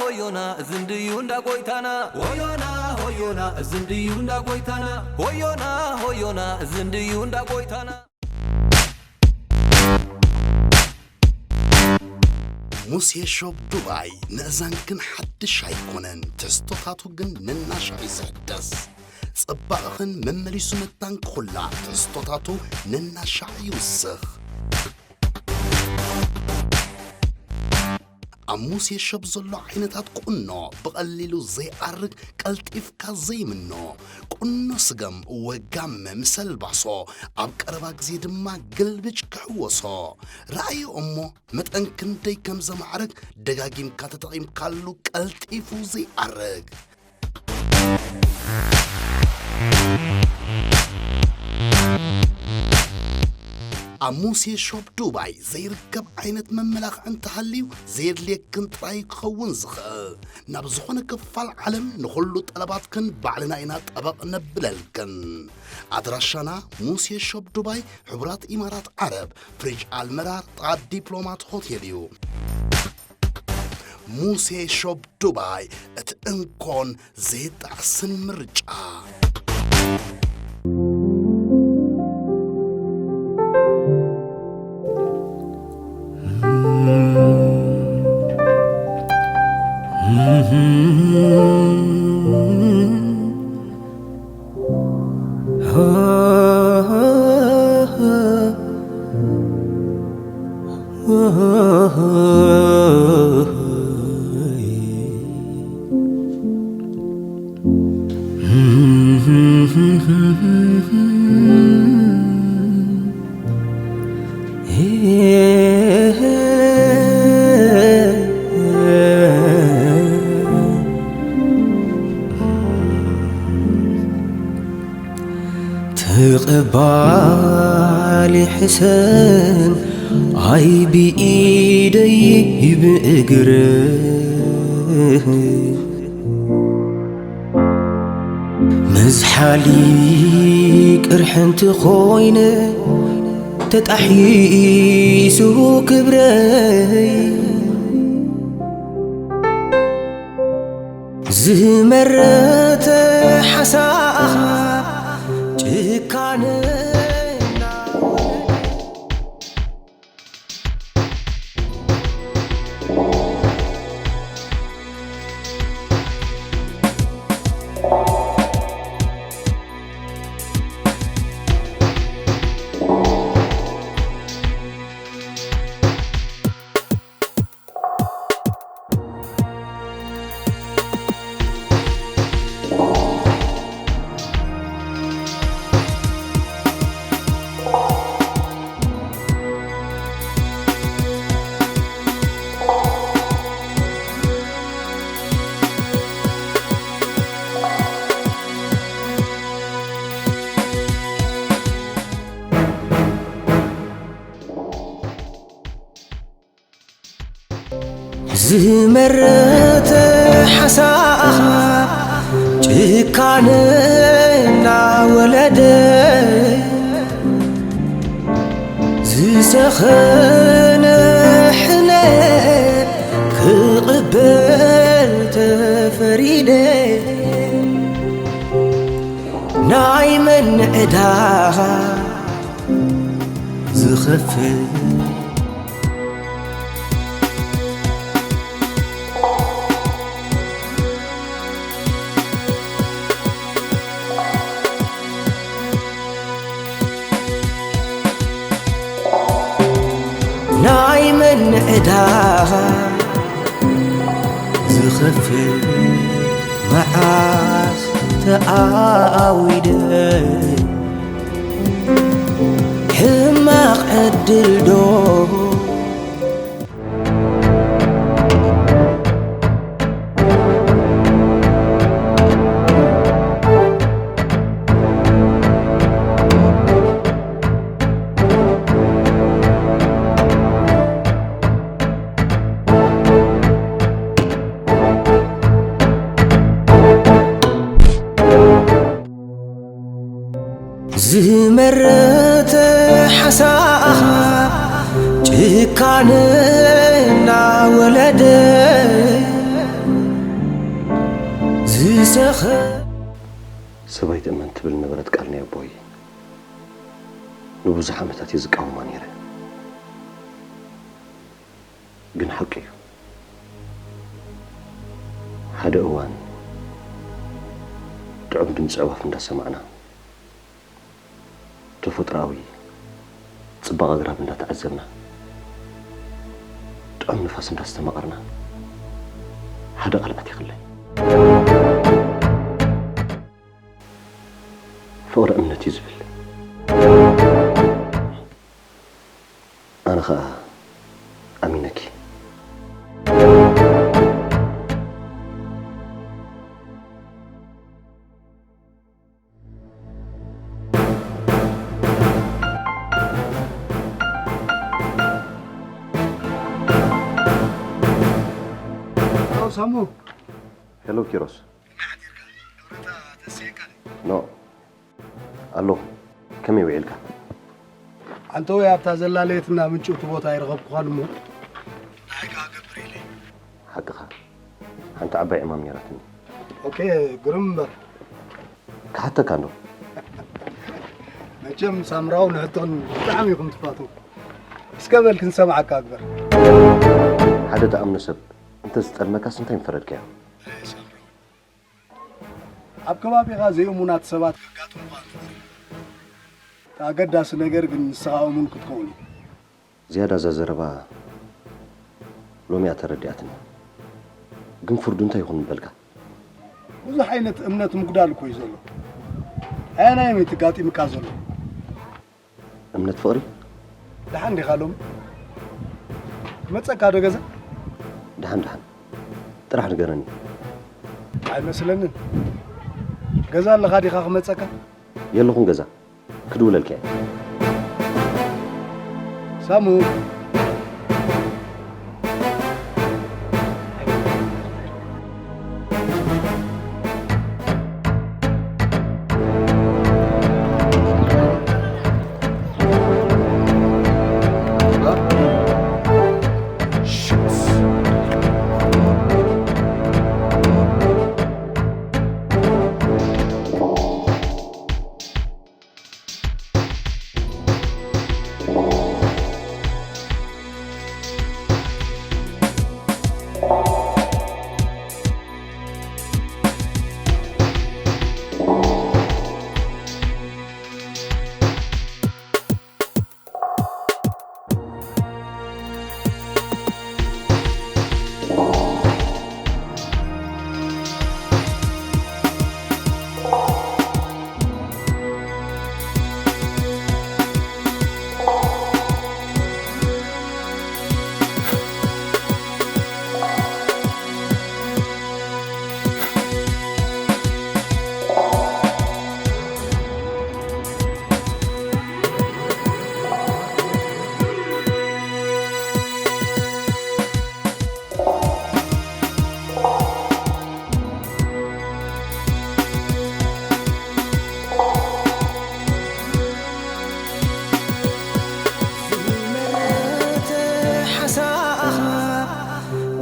ሆዮና እዝንድዩ እንዳ ጎይታና። ሆዮና ሆዮና እዝንድዩ እንዳ ጎይታና። ሆዮና ሆዮና እዝንድዩ እንዳ ጎይታና። ሙሴ ሾፕ ዱባይ፣ ምእዛንክን ሓድሽ ኣይኮነን፣ ትሕዝቶታቱ ግን ነናሻዕ እዩ ዝሕደስ። ጽባቕኽን መመሊሱ መታን ክኹላዕ፣ ትሕዝቶታቱ ነናሻዕ ይውስኽ። ኣብ ሙሴ ሾፕ ዘሎ ዓይነታት ቁኖ፣ ብቐሊሉ ዘይኣርግ፣ ቀልጢፍካ ዘይምኖ፣ ቁኖ ስገም ወጋመ ምስ ኣልባሶ፣ ኣብ ቀረባ ግዜ ድማ ግልብጭ ክሕወሶ። ረኣዮ እሞ መጠን ክንደይ ከም ዘማዕርግ ደጋጊምካ ተጠቒምካሉ ቀልጢፉ ዘይኣርግ። ኣብ ሙሴ ሾፕ ዱባይ ዘይርከብ ዓይነት መመላኽዒ እንተሃልዩ ዘየድልየክን ጥራይ ክኸውን ዝኽእል። ናብ ዝኾነ ክፋል ዓለም ንኹሉ ጠለባትክን ባዕልና ኢና ጠበቕ ነብለልክን። ኣድራሻና ሙሴ ሾፕ ዱባይ፣ ሕቡራት ኢማራት ዓረብ፣ ፍሪጅ ኣልመራር ጥቓ ዲፕሎማት ሆቴል እዩ። ሙሴ ሾፕ ዱባይ፣ እቲ እንኮን ዘይጣዕስን ምርጫ። ተቐባሊ ሕሰም ኣይ ብኢደይ ብእግር መዝሓሊ ቅርሕንቲ ኾይነ ተጣሒሱ ክብረይ ዝመረተ ሓሳኻ ጭካነ ዝመረተ ሓሳኻ ጭካነ እናወለደ ዝሰኸነ ሕነ ክቕበል ተፈሪደ ናይ መን ዕዳ ዝኸፍል ናይ መን ዕዳ ዝኸፍል መዓስ ተኣዊደ ሕማቕ ዕድል ዶ ዝመረተ ሓሳኻ ጭካነ እናወለደ ሰብ ኣይትእመን ትብል ነበረት ቃል ናይ ኣቦይ። ንብዙሕ ዓመታት እየ ዝቃወማ ነይረ። ግን ሓቂ እዩ። ሓደ እዋን ጥዑም ድምፂ ኣዕዋፍ እንዳሰማዕና፣ ተፈጥሮኣዊ ጽባቐ ኣግራብ እንዳተዓዘብና፣ ጥዑም ንፋስ እንዳስተማቐርና፣ ሓደ ቃል ኣቲኽለይ። ፍቕሪ እምነት እዩ ዝብል። ኣነ ኸኣ ኣሚነኪ። ሳሙ። ሄሎ ኪሮስ። ኖ ኣለኹ። ከመይ ውዒልካ? ሓንተወይ ኣብታ ዘላለየትና ምንጭውቲ ቦታ ኣይረኸብኩኻን እሞ ንዓይ ከዓ ገብር ኢለ። ሓቅኻ። ሓንቲ ዓባይ ዕማም ነይራትኒ። ኦኬ፣ ግርም እምበር። ክሓተካ እንዶ። መቸም ሳምራው ንሕቶን ብጣዕሚ ኢኹም ትፋትዉ። እስከ በል ክንሰምዓካ ግበር። ሓደ ትኣምኖ ሰብ እንተ ዝጠልመካስ እንታይ ምፈረድካዮ? ኣብ ከባቢኻ ዘይእሙናት ሰባት ከጋጥሙኻ ይኽእሉ እዮም። እቲ ኣገዳሲ ነገር ግን ንስኻ እሙን ክትከውን እዩ። ዝያዳ እዛ ዘረባ ሎሚ እያ ተረዲኣትኒ። ግን ፍርዱ እንታይ ይኹን ምበልካ? ብዙሕ ዓይነት እምነት ምጉዳል እኮ እዩ ዘሎ። ኣየናይ እዩ እቲ ጋጢምካ ዘሎ? እምነት ፍቕሪ። ደሓን ዲኻ ሎሚ? ክመጸካ ዶ ገዛ? ደሓን ደሓን። ጥራሕ ንገረኒ። ኣይመስለንን። ገዛ ኣለኻ ዲኻ ክመጸካ? የለኹን ገዛ። ክድውለልካ እየ። ሳሙ።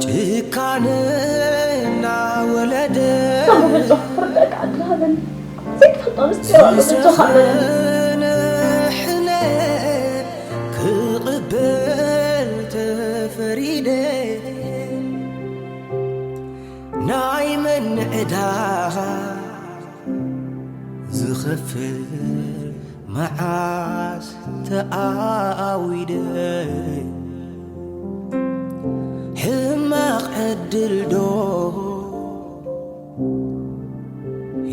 ጭካነ እናወለደ ሳሙ ብልጾ ክፍርደካ ዕድል ሃበኒ። ዘይትፈልጦ ምስጢር ኣሎ ብልጾ ሃበኒ። ዝጸንሐነ ክቕበል ተፈሪደ ናይ መን ዕዳ ዝኸፍል መዓስ ተኣዊደ ሕማቕ ዕድል ዶ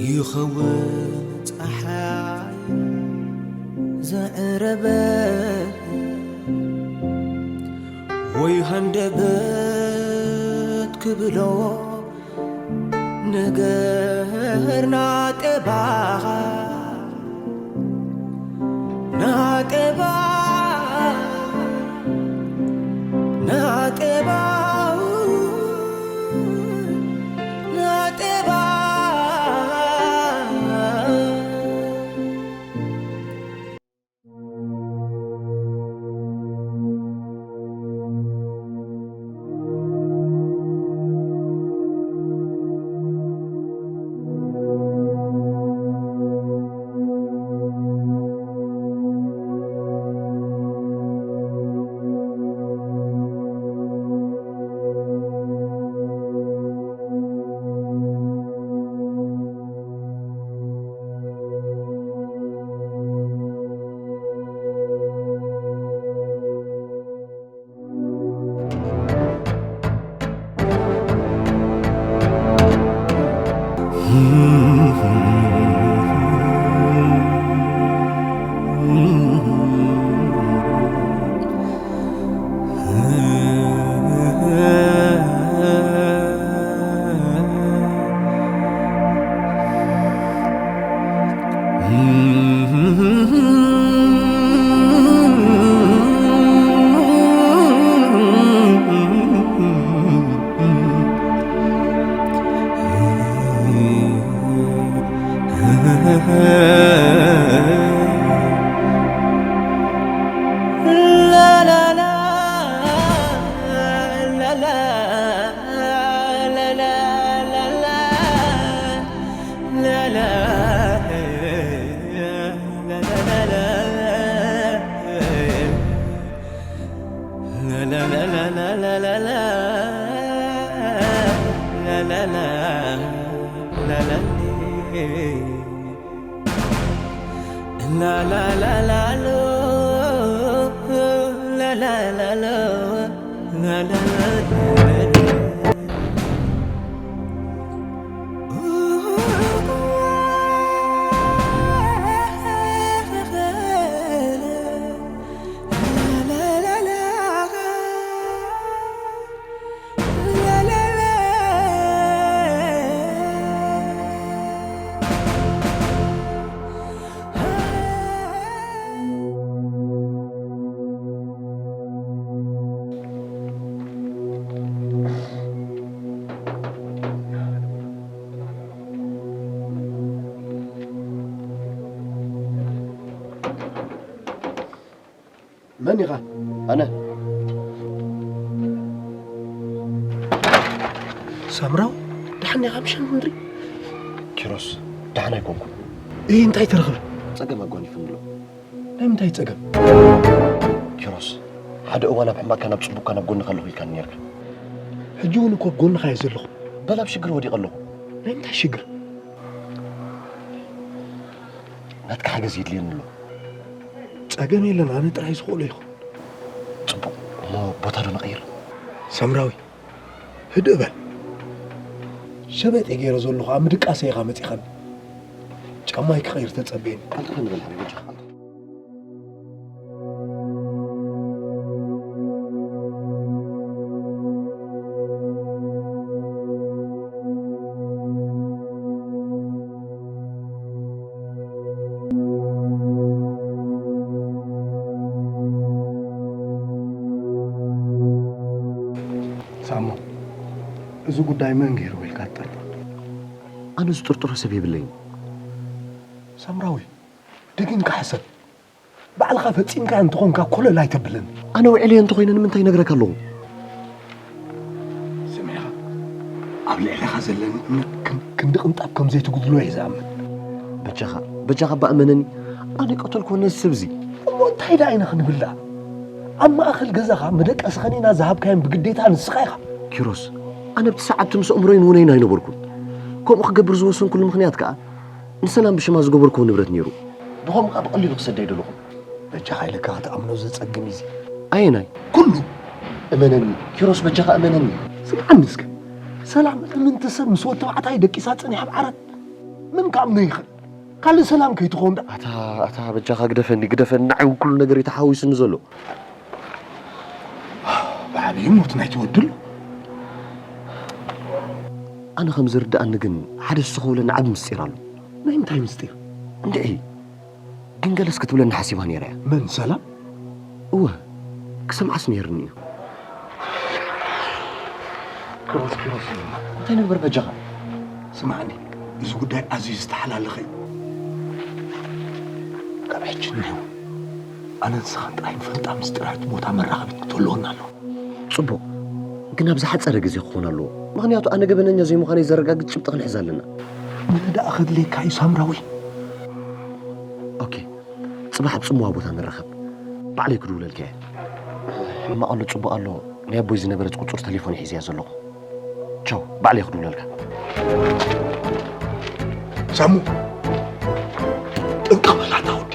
ይኸውን ጸሓይ ዘዕረበ ወይ ሃንደበት ክብሎ ነገር ናጤባ ናጤባ ናጤባ ናጤባ መን ኢኻ? ኣነ። ሳምራው፣ ደሓን ኢኻ? ምሸት ምንድሪ? ኪሮስ፣ ደሓን ኣይኮንኩን። እይ፣ እንታይ ተረኽበ? ጸገም ኣጓኒፉኒ ኣሎ። ናይ ምንታይ ጸገም? ኪሮስ፣ ሓደ እዋን ኣብ ሕማቕካ ናብ ጽቡቕካ ናብ ጎንኻ ኣለኹ ኢልካኒ ነርካ። ሕጂ እውን እኮ ኣብ ጎንኻ እየ ዘለኹ። በል ኣብ ሽግር ወዲቐ ኣለኹ። ናይ ምንታይ ሽግር? ናትካ ሓገዝ የድልየኒ ኣሎ። ጸገም የለን፣ ኣነ ጥራይ ዝኽእሎ ይኹን። ጽቡቕ፣ እሞ ቦታ ዶ ንቐይር? ሳምራዊ፣ ህድእ በል። ሸበጥ እየ ገይረ ዘለኹ፣ ኣብ ምድቃሰ ኢኻ መጺኻኒ። ጫማይ ክቐይር ተጸበየኒ። ቀልጥፈ ንበል ሓቢቢ፣ በጃኻ ቀልጥፍ። ሳሞ፣ እዚ ጉዳይ መን ገይርዎ ኢልካ ትጠርጥር? ኣነ ዝጥርጥሮ ሰብ የብለይን። ሳምራዊ፣ ደጊምካ ሕሰብ። ባዕልኻ ፈጺምካ እንተኾንካ ኮለል ኣይተብልን። ኣነ ውዕለየ እንተኾይነ ንምንታይ ይነግረካ ኣለኹ? ስምዒኻ፣ ኣብ ልዕለኻ ዘለኒ እምነት ክን-፣ ክንዲ ቅንጣብ ከም ዘይትጉድሎ እየ ዝኣምን። በጃኻ፣ በጃኻ እባ እመነኒ። ኣነ ቀተልክዎ ነዚ ሰብ እዚ። እሞ እንታይ ደኣ ኢና ክንብል ደኣ? ኣብ ማእከል ገዛኻ መደቀሲ ኸኒና ዝሃብካዮም ብግዴታ ንስኻ ኢኻ። ኪሮስ፣ ኣነ ኣብቲ ሰዓት እቲ ምስ ኣእምሮይን ውነይን ኣይነበርኩን። ከምኡ ክገብር ዝወሰንኩሉ ምኽንያት ከኣ ንሰላም ብሽማ ዝገበርክዎ ንብረት ነይሩ። ብኸምኡ ከኣ ብቐሊሉ ክሰዳ ኣይደለኹን። በጃኻ ኢለካ ክትኣምኖ ዘጸግም እዩ እዚ። ኣየናይ? ኩሉ። እመነኒ፣ ኪሮስ በጃኻ እመነኒ። ስምዓኒ እስከ። ሰላም እምንቲ ሰብ ምስ ወዲ ተባዕታይ ደቂሳ ጸኒሓ ኣብ ዓራት። መን ክኣምኖ ይኽእል? ካልእ ሰላም ከይትኸውን ደኣ። ኣታ፣ ኣታ በጃኻ ግደፈኒ፣ ግደፈኒ። ንዓይ እውን ኩሉ ነገር እዩ ተሓዋዊሱኒ ዘሎ። ብዓብዩ ሞት ናይቲ ወዲ ኣሎ። ኣነ ከም ዝርድኣኒ ግን ሓደ ዝስኸውለኒ ዓቢ ምስጢር ኣሎ። ናይ ምንታይ ምስጢር? እንድዒ፣ ግን ገለስ ክትብለኒ ሓሲባ ነይራ እያ። መን፣ ሰላም? እወ፣ ክሰምዓስ ነይርኒ እዩ። ኪሮስ፣ ኪሮስ፣ እንታይ ንግበር በጃኻ? ስማዕኒ፣ እዚ ጉዳይ ኣዝዩ ዝተሓላለኸ እዩ። ካብ ሕጂ ንኔው ኣነ ንስኻን ጥራይ ንፈልጣ ምስጢራዊት ቦታ መራኸቢት ክትህልወና ኣለዎ። ጽቡቕ፣ ግን ኣብ ዝሓጸረ ግዜ ክኾን ኣለዎ። ምኽንያቱ ኣነ ገበነኛ ዘይምዃነይ ዘረጋግጽ ጭብጢ ክንሕዝ ኣለና። ንህዳእ ከድልየካ እዩ ሳምራዊ። ኦኬ፣ ጽባሕ ኣብ ጽምዋ ቦታ ንራኸብ። ባዕለይ ክድውለልካ እየ። ሕማቕ ኣሎ ጽቡቕ ኣሎ፣ ናይ ኣቦይ ዝነበረት ቁጹር ተሌፎን ሒዘያ ዘለኹ። ቻው፣ ባዕለይ ክድውለልካ። ሳሙ፣ ጥንቅቕ በል ኣታ ወዲ።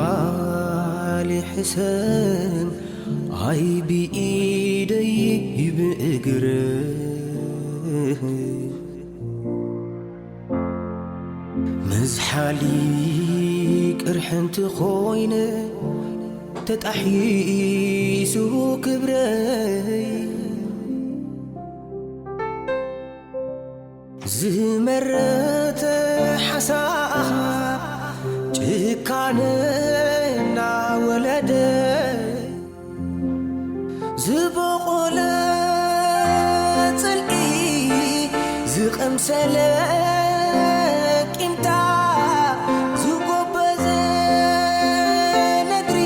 ተቐባሊ ሕሰም ኣይ ብኢደይ ብእግር መዝሓሊ ቅርሒ እንተኾይነ ተጣሒሱ ክብረይ ዝመረተ ሓሳብ ጭካነ እናወለደ ዝበቖለ ጽልኢ ዝቐምሰለ ቂምታ ዝጎበዘ ነድሪ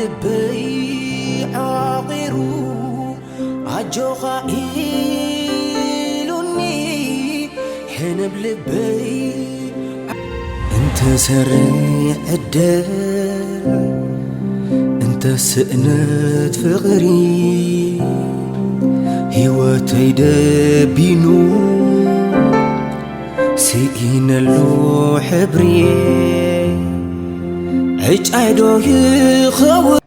ልበይ ዓቒሩ ኣጆኻ ኢሉኒ ሕንብ ልበይ እንተ ሰርዕ ዕደ እንተ ስእነት ፍቕሪ ህይወተይ ደቢኑ ስኢነሉ ሕብሪ ዕጫይ ዶ ይኸውን?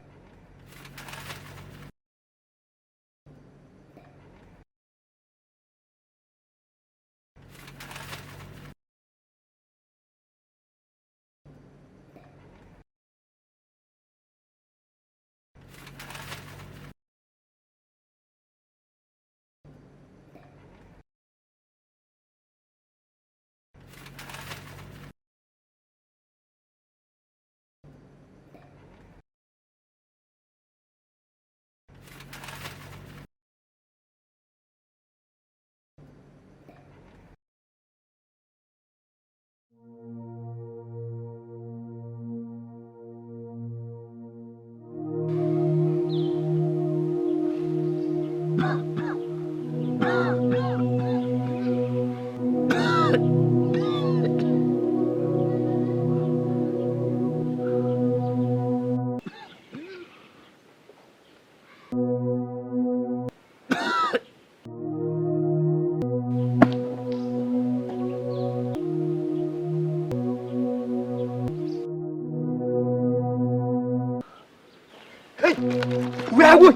ወይ ሓጎይ!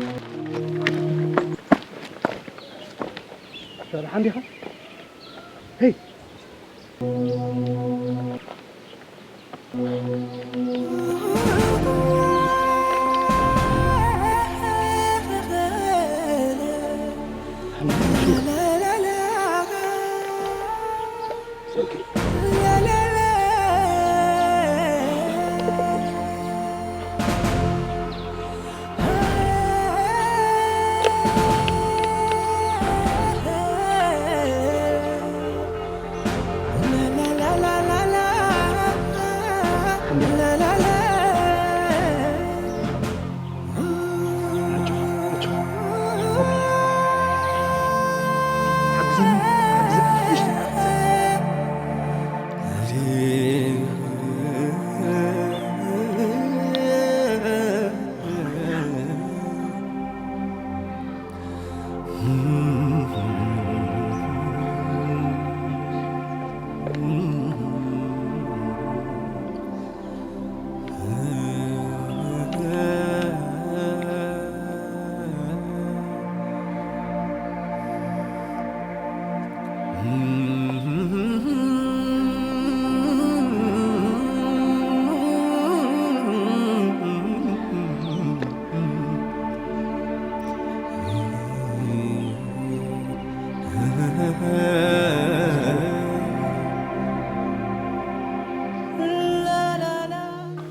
ሸርሓ እንዲኻ? ሄይ!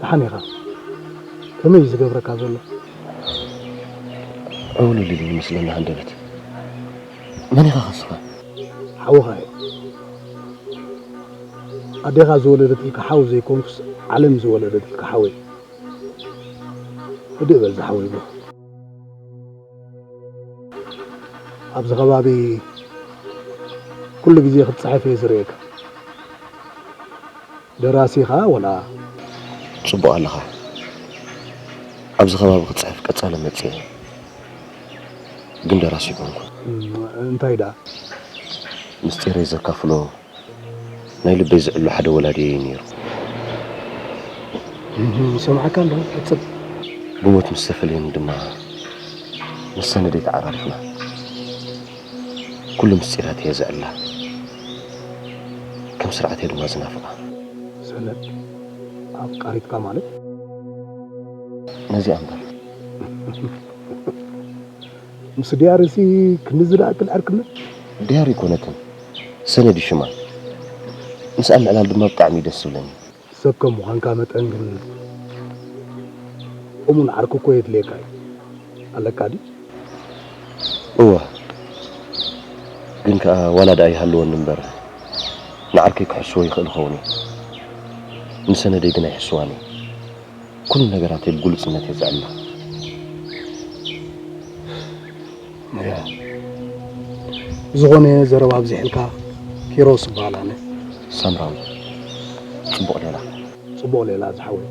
ደሓን ኢኻ? ከመይ እዩ ዝገብረካ ዘሎ? ዕውልል ኢሉ ይመስለኒ ሃንደበት። መን ኢኻ ከስኻ? ሓውኻ እየ። ኣዴኻ ዝወለደትልካ ሓው ዘይኮንኩስ፣ ዓለም ዝወለደትልካ ሓወይ። ህድእ በል ዝሓወይ ብሩኽ። ኣብዚ ከባቢ ኩሉ ግዜ ክትጽሕፍ እየ ዝርእየካ። ደራሲ ኢኻ ወላ? ጽቡቕ ኣለኻ። ኣብዚ ከባቢ ክጽሕፍ ቀጻሊ መጽየ፣ ግን ደራሲ ኣይኮንኩን። እም፣ እንታይ ደኣ? ምስጢረይ ዘካፍሎ ናይ ልበይ ዝዕሎ ሓደ ወላዲየይ ነይሩ። እም፣ ይሰምዓካ ኣለኹ፣ ቀጽል። ብሞት ምስ ተፈለየኒ ድማ ምስ ሰነደይ ተዓራሪኽና። ኩሉ ምስጢራት እየ ዝዕላ፣ ከም ስርዓት እየ ድማ ዝናፍቓ። ሰነድ ኣፍቃሪትካ ማለት? ነዚኣ እምበር። ምስ ዲያርሲ ክንዲ ዝለኣክል ዕርክነት? ዲያር ኣይኮነትን፣ ሰነድ እዩ ሽማ። ምስኣ ምዕላል ድማ ብጣዕሚ እዩ ደስ ዝብለኒ። ሰብ ከም ምዃንካ መጠን ግን እሙን ዓርኪ እኮ የድልየካ እዩ። ኣለካ ድዩ? እወ፣ ግን ከኣ ዋላ ደኣ ይሃልወኒ እምበር ንዓርከይ ክሕስዎ ይኽእል ይኸውን እዩ። ንሰነደይ ግን ኣይሕስዋን እዩ። ኩሉ ነገራተይ ብግሉጽነት እየ ዘዕልላ። እያ። ዝኾነ ዘረባ ኣብዚሕልካ ኪሮስ እበሃል ኣነ። ሳምራዊ፣ ጽቡቕ ሌላ። ጽቡቕ ሌላ ዝሓወይ።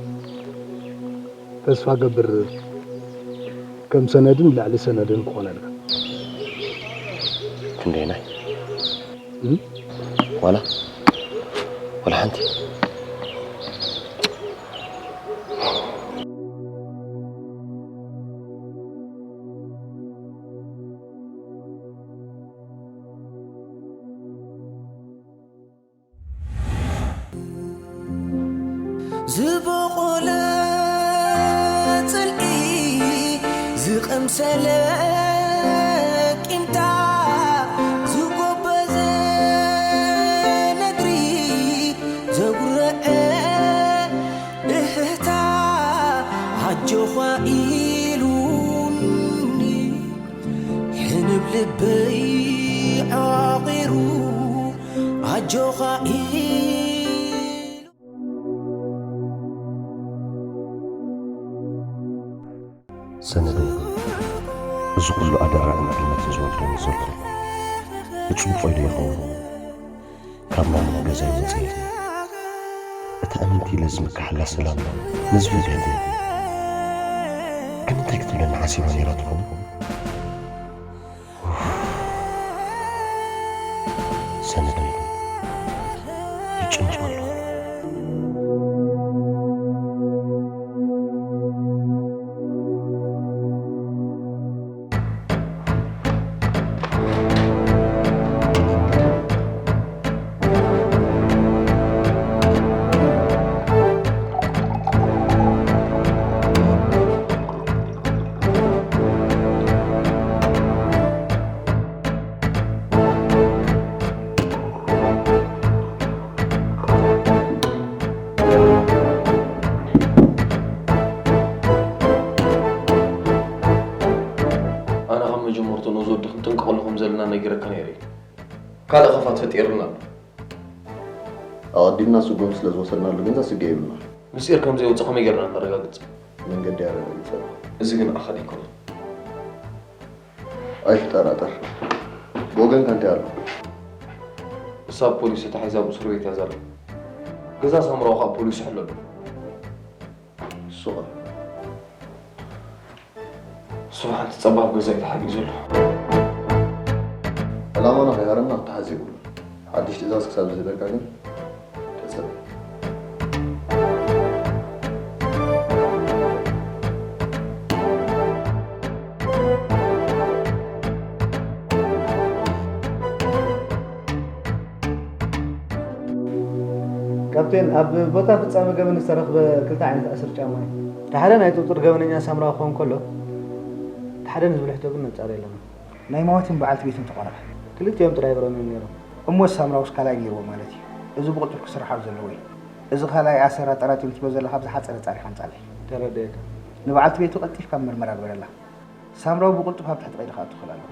ተስፋ ገብር ከም ሰነድን ልዕሊ ሰነድን ክኾነልካ። ክንደየናይ? እም? ዋላ ዋላ ሓንቲ። ዝበቖለ ጽልኢ ዝቐምሰለ ቂምታ ዝጎበዘ ነድሪ ዘጉረዐ እህታ ኣጆኻ ኢሉኒ ሕንብ ልበይ ዓቒሩ ኣጆኻ ኢሉ ሰነደይ፣ እዚ ኩሉ ኣደራዕን ዕልመትን ዝወርደኒ ዘሎ ንጽቡቐይ ዶ ይኸውን? ካብ ማሙን ገዛይ ወጺኤ እታ እምንቲ ኢለ ዝምክሓላ ሰላም ነዚ ፈትየትኒ ግን እንታይ ክትብለኒ ሓሲባ ነይራ ትኸውን? ሰነደይ ይጭንጭ ኣሎ። ኣነ ካብ መጀመርትኡ ነዚ ወዲ ክንጥንቀቐሉ ከም ዘለና ነጊረካ ነይረ እየ። ካልእ ኸፋት ፈጢሩልና ኣሎ። ኣቐዲምና ስጉምቲ ስለ ዝወሰድናሉ ግን ዘስግእ የብልና። ምስጢር ከም ዘይወጽእ ከመይ ጌርና ነረጋግጽ? መንገዲ ኣረጋጊጸና። እዚ ግን ኣኸል ኣይኮነን። ኣይትጠራጠር። ብወገንካ እንታይ ኣሎ? እሳ ፖሊስ ተታሒዛ ኣብ እስር ቤት እያ ዘላ። ገዛ ሳምራዊ ከኣ ፖሊስ ይሕሎ ኣሎ። እሱ ኸ? እሱ ሓንቲ ጸባብ ገዛ እዩ ተሓቢኡ ዘሎ። ዕላማና ከይሃረምና ክተሓዝ የብሉን። ሓድሽ ትእዛዝ ክሳብ ዝህበካ ግን ተጸበ። ካፕቴን፣ ኣብ ቦታ ፍጻመ ገበን ዝተረኽበ ክልተ ዓይነት ኣስር ጫማ እዩ። እቲ ሓደ ናይ ጥርጡር ገበነኛ ሳምራዊ ክኸውን ከሎ፣ እቲ ሓደ ንዝብል ሕቶ ግን ነጻሪ የለናን። ናይ ማወትን በዓልቲ ቤትን ተቆራዕ። ክልቲኦም ጥራይ ብሮም እዮም ነይሮም። እሞስ ሳምራውስ ካልኣይ ነይርዎ ማለት እዩ። እዚ ብቕልጡፍ ክስርሓሉ ዘለዎ እዩ። እዚ ካልኣይ ኣሰር ኣጠራጢሩ ትብሎ ዘለኻ ብዝሓጸረ ጻሪኻ ኣምጻለይ። ተረደእካ። ንበዓልቲ ቤቱ ቀልጢፍካ ምርመራ ግበረላ። ሳምራዊ ብቕልጡፍ ኣብ ትሕቲ ቀይዲ ክኣቱ ይኽእል ኣሎ።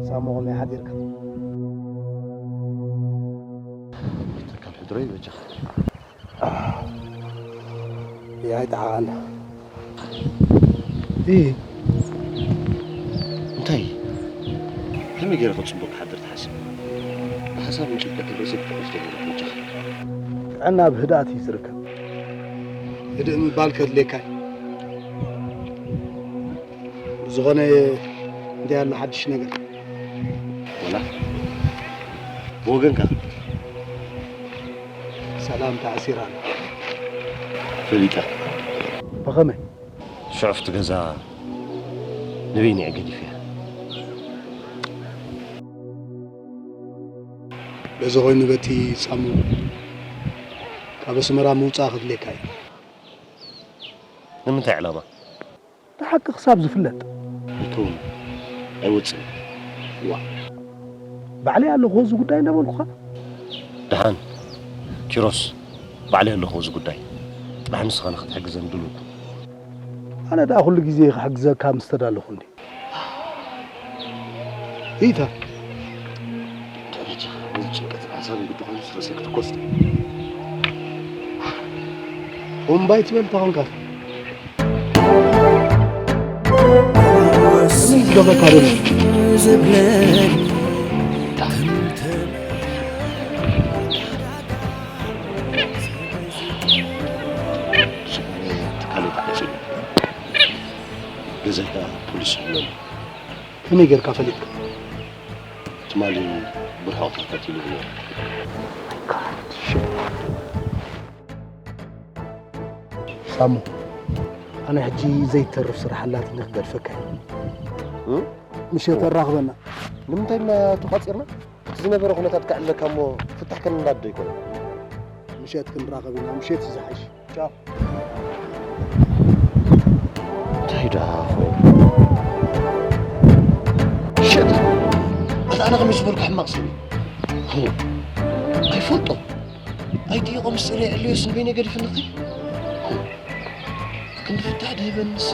ሳሞ ከመይ ሓዲርካ? ካብ ሕድሮ ይበጃኻ። ይኣይጠዓቓና። እንታይ ከመይ ገይረ ክጽቡቕ ክሓድር ትሓስብ? ብሓሳብን ጭንቀትን ርእሰይ ክትዕፍ ተገይረ በጃኻ። ጥዕና ኣብ ህድኣት እዩ ዝርከብ። ህድእ ምባል ከድልየካ እዩ። ብዝኾነ እንታይ ኣሎ ሓድሽ ነገር? ወላ ብወገንካ ሰላም ተኣሲራ ኣላ። ፈሊጣ። ብኸመይ? ሽዑ ኣብቲ ገዛ ንበይነይ ገዲፈያ። በዚ ኮይኑ በቲ ሳሙ ካብ ኣስመራ ምውፃእ ክድልየካ እዩ። ንምንታይ ዕላማ? እቲ ሓቂ ክሳብ ዝፍለጥ። ይከውን ኣይወፅን። ዋ ባዕለይ ኣለኹ እዚ ጉዳይ እንዳበልኩኻ። ደሓን ኪሮስ፣ ባዕለይ ኣለኹ እዚ ጉዳይ። ጥራሕ ንስኻ ንኽትሕግዘኒ ድሉው ኩን። ኣነ ደኣ ኩሉ ግዜ ክሕግዘካ ምስ ተዳለኹ እንዴ። ኢታ። ደረጃ፣ እዚ ጭንቀት ሓሳብ ግዲ ኮይኑ ስረሰ ክትኮስ። እምባይ ትበል ተኾንካ። ምን ዝገበካ ደሎ? ዝኾነ ትካል ተዓጺዩ። ገዛይ ከኣ ፖሊስ ይሕሎ ኣሎ። ከመይ ጌርካ ፈሊጥካ? ትማሊ ብርሑቕ ተኸታቲሉ ነይሩ። ሳሙ፣ ኣነ ሕጂ ዘይተርፍ ስራሕ ኣላትኒ ክገድፈካ እየ። እ? ምሸት ኣራኽበና። ንምንታይ ኢልና ተቋጺርና? እቲ ዝነበረ ኩነታት ከዕልለካ እሞ ፍታሕ ከነናድድ ኣይኮነን። ምሸት ክንራኸብ ኢና፣ ምሸት እዩ ዝሓይሽ። ቻው። እንታይ ደኣ ኾ? ሸት! ኣታ ኣነ ከመይ ዝበልኩ ሕማቕ ሰብ እየ። ሁ! ኣይፈልጦ። ኣይጥይቖ ምስጢር የዕልዮስ ንበይነ ገዲፍንኺ? ሁ! ክንዲ ፍታሕ ድህበንስ።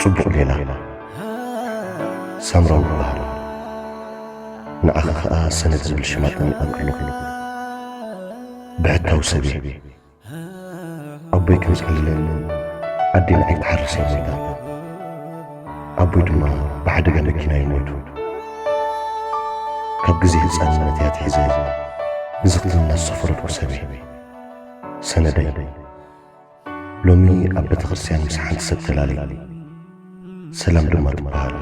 ጽቡቕ ሌላ ሳምራዊ ይበሃል። ንዓኺ ኸኣ ሰነድ ዝብል ሽም ኣጠሚቐኪ ኣለኹ። ብሕታዊ ሰብ እየ። ኣቦይ ከምዝዓለለኒ ኣደይ ንዓይ ክትሓርስ እያ ሞይታ። ኣቦይ ድማ ብሓደጋ መኪና እዩ ሞይቱ። ካብ ግዜ ህጻንነተይ ኣትሒዘ ንዝኽትልና ዝሰፈረልኩ ሰብ እየ። ሰነደይ፣ ሎሚ ኣብ ቤተ ክርስቲያን ምስ ሓንቲ ሰብ ተላልየ። ሰላም ድማ ትበሃል።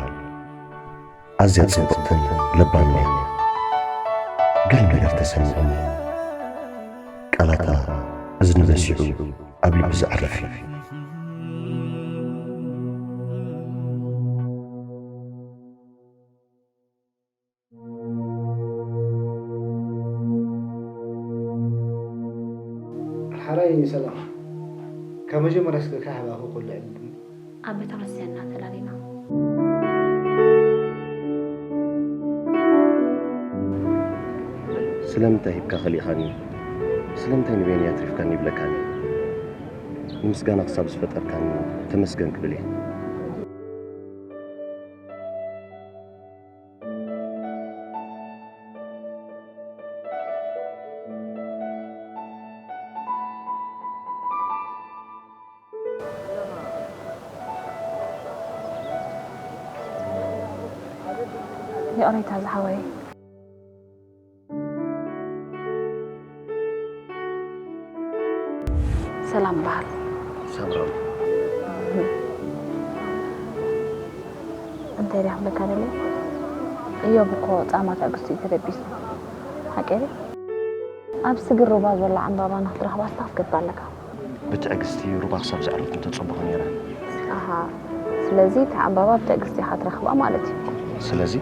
ኣዝያ ጽብቕትን ለባምን እያ። ገለ ነገር ተሰሚዑኒ። ቃላታ እዝኒ በሲዑ ኣብ ልቢ ዘዕርፍ እዩ። ሓራይ ሰላም፣ ካብ መጀመርያ እስከ ካሕባኹ ቁልዕ ኢልኒ። ኣብ ቤተ ክርስቲያን እናተላሊና። ስለምንታይ ሂብካ ከሊእኻኒ? ስለምንታይ ንበይነይ ኣትሪፍካኒ ይብለካኒ? ንምስጋና ክሳብ ዝፈጠርካኒ ተመስገን ክብል እየ። ይቕሬታ ዝሓወይ። ሰላም በሃል። ሳምራዊ። እንታይ ድያ ክብለካ ደልየ? እዮብ እኮ ጻማ ትዕግስቲ እዩ ተደቢሱ። ሓቀይ ድዩ? ኣብ ስግር ሩባ ዘሎ ዕምባባ ንኽትረኽባ እንታይ ክትገብር ኣለካ? ብትዕግስቲ ሩባ ክሳብ ዝዓለቱ ተጸበኹ ነይረ። ኣሃ፣ ስለዚ እቲ ዕምባባ ብትዕግስቲ ኢኻ ትረኽባ ማለት እዩ። ስለዚ?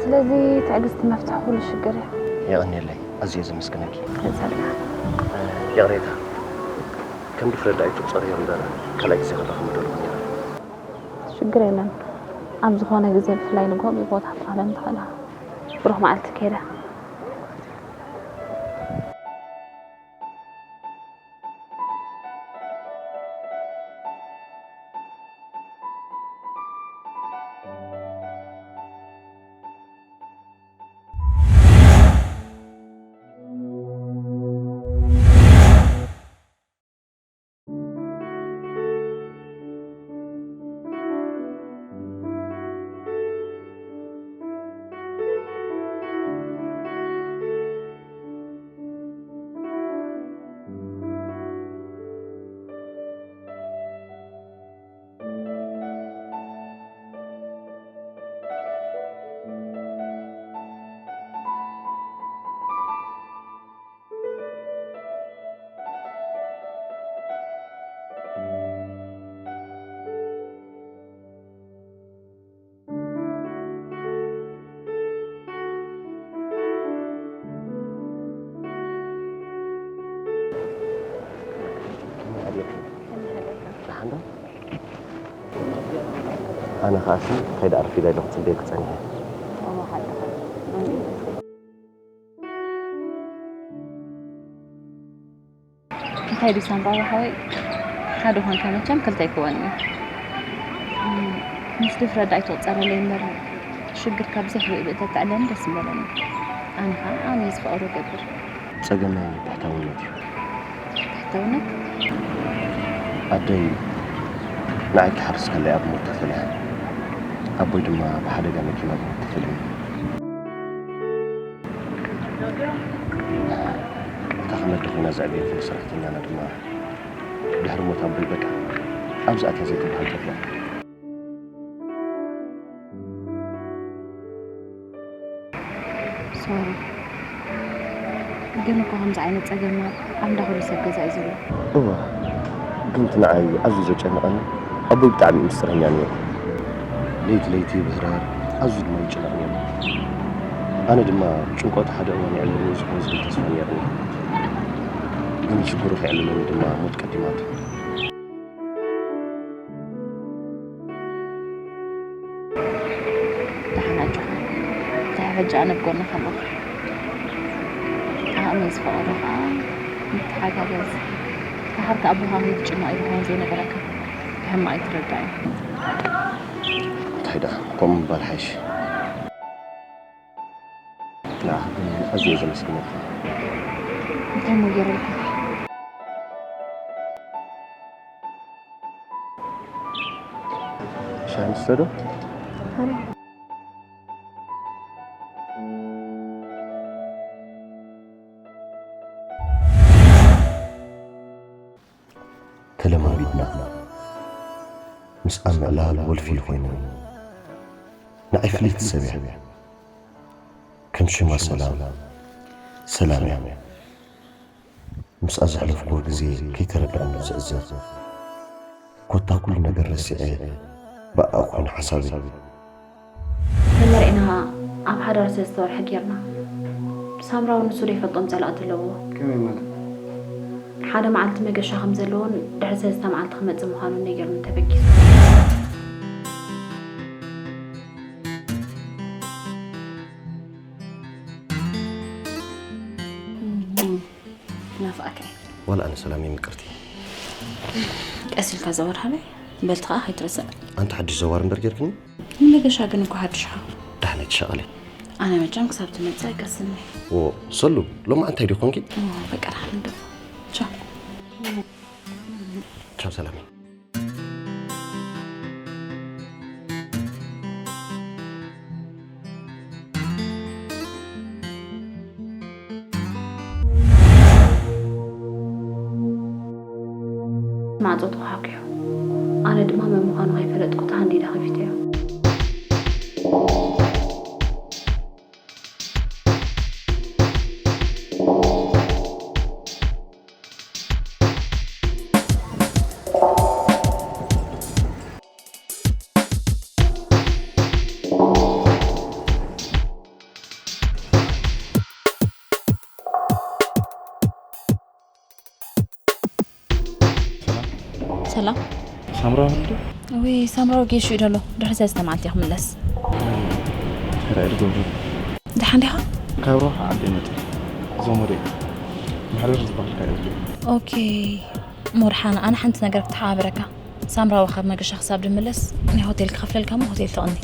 ስለዚ ትዕግስቲ መፍትሒ ኩሉ ሽግር እያ። የቐንየለይ፣ ኣዝየ ዘመስግነኪ። የጸግና። ይቕሬታ፣ ከም ድፍረት ደኣ ኣይትቑጸርዮ እምበር፣ ካልኣይ ግዜ ክረኽብ ምደለኹ ነይረ። ሽግር የለን። ኣብ ዝኾነ ግዜ ብፍላይ ንግሆ ብቦታ ክትረኽበኒ ትኽእል ኢኻ። ብሩኽ መዓልቲ ከይደ። ኣነ ከኣሲ ከይደ ኣርፊደ ኢለ ክጽበየኪ ጸኒሐ። እሞ ሓቅኻ። እንታይ ድዩ ሳምራዊ ሓወይ፣ ሓደ ኾንካ መቸም ክልተ ኣይክወን እዩ። እም፣ ምስ ድፍረት ዳኣ ኣይትቑጸረለይ እምበር፣ ሽግርካ ብዘይ ሕብእብእ ተትዕለኒ ደስ ምበለኒ። ኣነ ኸኣ ኣነ ዝፈቐዶ ገብር። ጸገመይ ትሕታውነት እዩ። ትሕታውነት? ኣደይ ንዓይ ክትሓርስ ከላ እያ ብሞት ተፈሊያ። ኣቦይ ድማ ብሓደጋ መኪና ብሞት ተፈሊዩ። እታ ከመዲ ኮይና ዘዕበየትኒ ሰራሕተኛና ድማ ድሕሪ ሞት ኣቦይ በቃ ኣብዚኣ እታ ዘይትበሃል ጠፊኣ። ሶሪ፣ ግን እኮ ከምዚ ዓይነት ጸገም ኣብ እንዳ ኩሉ ሰብ ገዛ እዩ ዘሎ። እወ፣ ግን እቲ ንዓይ ኣዝዩ ዘጨነቐኒ ኣቦይ ብጣዕሚ እዩ ምስጢረኛ ነይሩ። ለይቲ ለይቲ ብህራር ኣዝዩ ድማ ይጭነቕ ነይሩ። ኣነ ድማ ጭንቀቱ ሓደ እዋን የዕልለኒ እዩ ዝኸውን ዝብል ተስፋ ነይሩኒ። ግን ሽግሩ ከየዕልለኒ ድማ ሞት ቀዲማቶ። ደሓን ኣጆኻ፣ ድሕሪ ሕጂ ኣነ ኣብ ጎንኻ ኣለኹ። ዓቕመይ ዝፈቐዶ ኸኣ ንተሓጋገዝ። ደሓር ከኣ ኣቦኻ ከይትጭነቕ ኢሉ ኸም ዘይነገረካ ብሕማቕ ኣይትረዳእን። እንታይ ደኣ፣ ከምኡ ምባል ሓይሽ። ንዓኺ ግን ኣዝየ እየ ዘመስግነኪ። እንታይ እሞ ገይረልካ? ሻሂ ንስተ ዶ? ተለማሚድና። ምስኣ ምዕላል ወልፊ እዩ ኮይኑኒ። ንዓይ ፍልይቲ ሰብ እያ። ከም ሽማ ሰላም፣ ሰላም እያ። ምስኣ ዘሕለፍክዎ ግዜ ከይተረድኣኒ ዝዕዘር። ኮታ ኩሉ ነገር ረሲዐ ብኣኣ ኮይኑ ሓሳበይ። መመርዒና ኣብ ሓዳር ሰለስተ ወርሒ ጌርና። ሳምራዊ ንሱ ዶ ይፈልጦም ጸላእቲ ኣለዎ? ከመይ ማለት? ሓደ መዓልቲ መገሻ ከም ዘለዎን ድሕሪ ሰለስተ መዓልቲ ክመጽእ ምዃኑን ነጊሩኒ ተበጊሱ። ናፍኣካ እየ። ዋላ ኣነ ሰላም እየ ምቅርቲ። ቀስ ኢልካ ዘወር ሃበይ፣ በልቲ ኸዓ ከይትረስዕ። ኣንቲ ሓድሽ ዘዋር እምበር ጌርክኒ? ንመገሻ ግን እኮ ሓድሽ ኢኻ። ዳሕነይ ትሻቐሊ። ኣነ መቸም ክሳብ ትመጽእ ኣይቀስን እየ። ዎ፣ ሰሉ፣ ሎማዓንቲ እንታይ ድዩ ኮንኪ? ዎ፣ በቃ ዳሕና ንደፎ። ቻው። ቻው ሰላመይ። ማዕጾ ተዃሕኲሑ። ኣነ ድማ መን ምዃኑ ከይፈለጥኩ ተሃንዲደ ከፊተዮ። ሰላም። ሰላም። ሳምራዊ እንዶ? ውይ፣ ሳምራዊ ጌሹ እዩ ደሎ። ድሕሪ ሰለስተ መዓልቲ እየ ክምለስ። ራእይ ዝገብሩ። ደሓን ዲኻ? ካብ ሮሓ ዓዲ መጽእ። ዘመደይ። ማሕደር ዝበሃል ካእ የብለይ። ኦኬ። ሞርሓና፣ ኣነ ሓንቲ ነገር ክተሓባበረካ። ሳምራዊ ካብ መገሻ ክሳብ ድምለስ፣ ናይ ሆቴል ክኸፍለልካ እሞ ሆቴል ተቐኒ።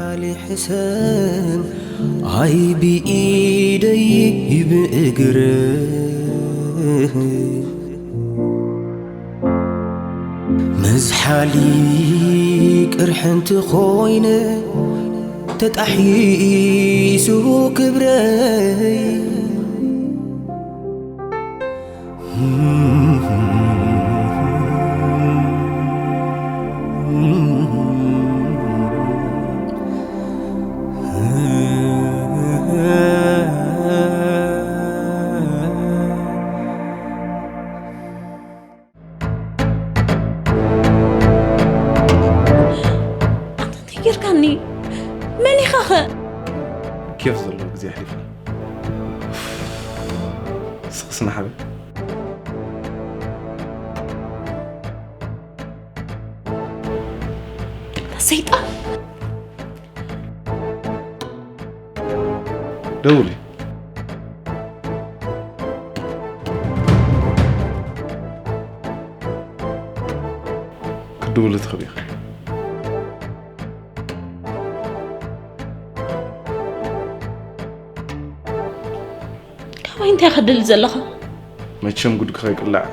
ኣሊ ሕሰን ኣይ ብኢደይ ብእግር መዝሓሊ ቅርሕንቲ ኮይነ ተጣሒሱ ክብረይ። ኣንተ እንታይ ጌርካኒ? መን ኢኻ ኸ? ኬፍ ዘለዎ ግዜ ኣሕሊፍና። ስኽስና ሓበይ። ሰይጣን። ደውሊ። ክድውሊ ትኽእሊ ኢኻ። ካባይ እንታይ ከደሊ ዘለኻ? መቸም ጉድካ ከይቅላዕ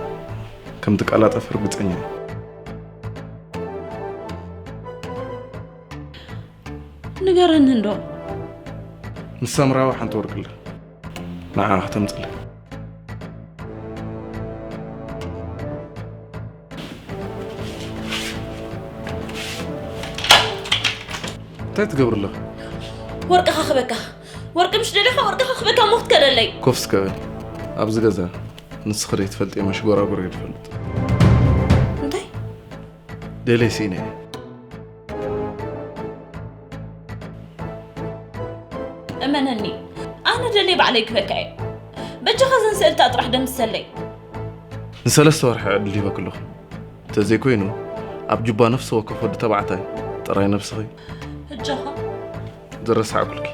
ከም ትቀላጠፍ ርግጸኛ እየ። ንገረኒ እንዶ። ምስ ሳምራዊ ሓንቲ ወርቂ ኣላ። ንዓ ከተምጽለ። እንታይ ትገብሪ ኣለኺ? ወርቅኻ ክበካ። ወርቂ ምሽ ደሊኻ ወርቅኻ ክበካ ሞት ከደለይ። ኮፍ እስከ በል። ኣብዚ ገዛ ንስኺ ዘይትፈልጥዮ መሽጎራጎር እየ ዝፈልጥ። እንታይ? ደልየ ስኢነ እየ። እመነኒ፣ ኣነ ደልየ ባዕለይ ክበካ እየ። በጃኻ ዘን ስእልታ ጥራሕ ደምሰለይ። ንሰለስተ ወርሒ ዕድል ሂበኪ ኣለኹ። እንተዘይኮይኑ ኣብ ጁባ ነፍሲ ወከፍ ወዲ ተባዕታይ ጥራይ ነብስኺ እጆኻ ዝረሳዕኩልኪ።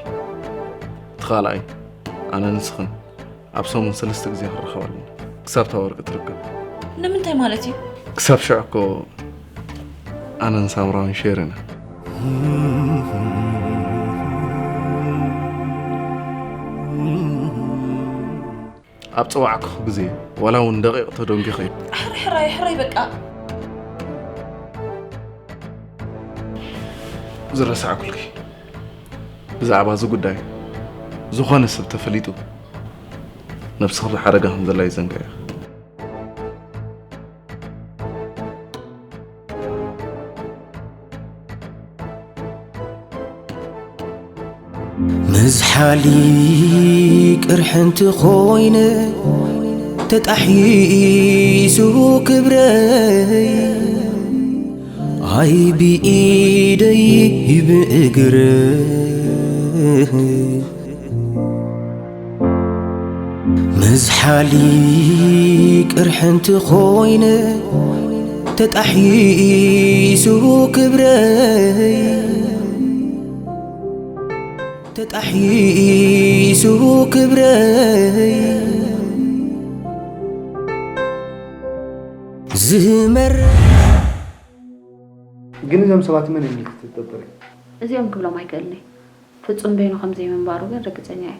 እቲ ካልኣይ ኣነ ንስኽን ኣብ ሰሙን ሰለስተ ግዜ ክንራኸብ ኣለና ክሳብ እታ ወርቂ ትርከብ። ንምንታይ ማለት እዩ? ክሳብ ሽዑ እኮ ኣነን ሳምራዊን ሼር ኢና። ኣብ ጸዋዕኩኺ ግዜ ዋላ እውን ደቂቕ ተደንጊኺ። ሕራይ ሕራይ ሕራይ በቃ። ዝረሳዕኩልኪ ብዛዕባ እዚ ጉዳይ ዝኾነ ሰብ ተፈሊጡ ነብስኺ ኣብ ሓደጋ ከም ዘላ ይዘንግዕ ኢኺ። ምዝሓሊ ቅርሕንቲ ኮይነ ተጣሒሱ ክብረይ ኣይ ብኢደይ ብእግረይ ምዝሓሊ ቅርሕንቲ ኮይነ ተጣሒሱ ክብረይ ተጣሒሱ ክብረይ ዝመር ግን እዞም ሰባት መን እዮም ኢልኪ ትጠርጥሪ? እዚኦም ክብሎም ኣይክእልን እየ። ፍጹም በይኑ ከም ዘይምንባሩ ግን ርግጸኛ እየ።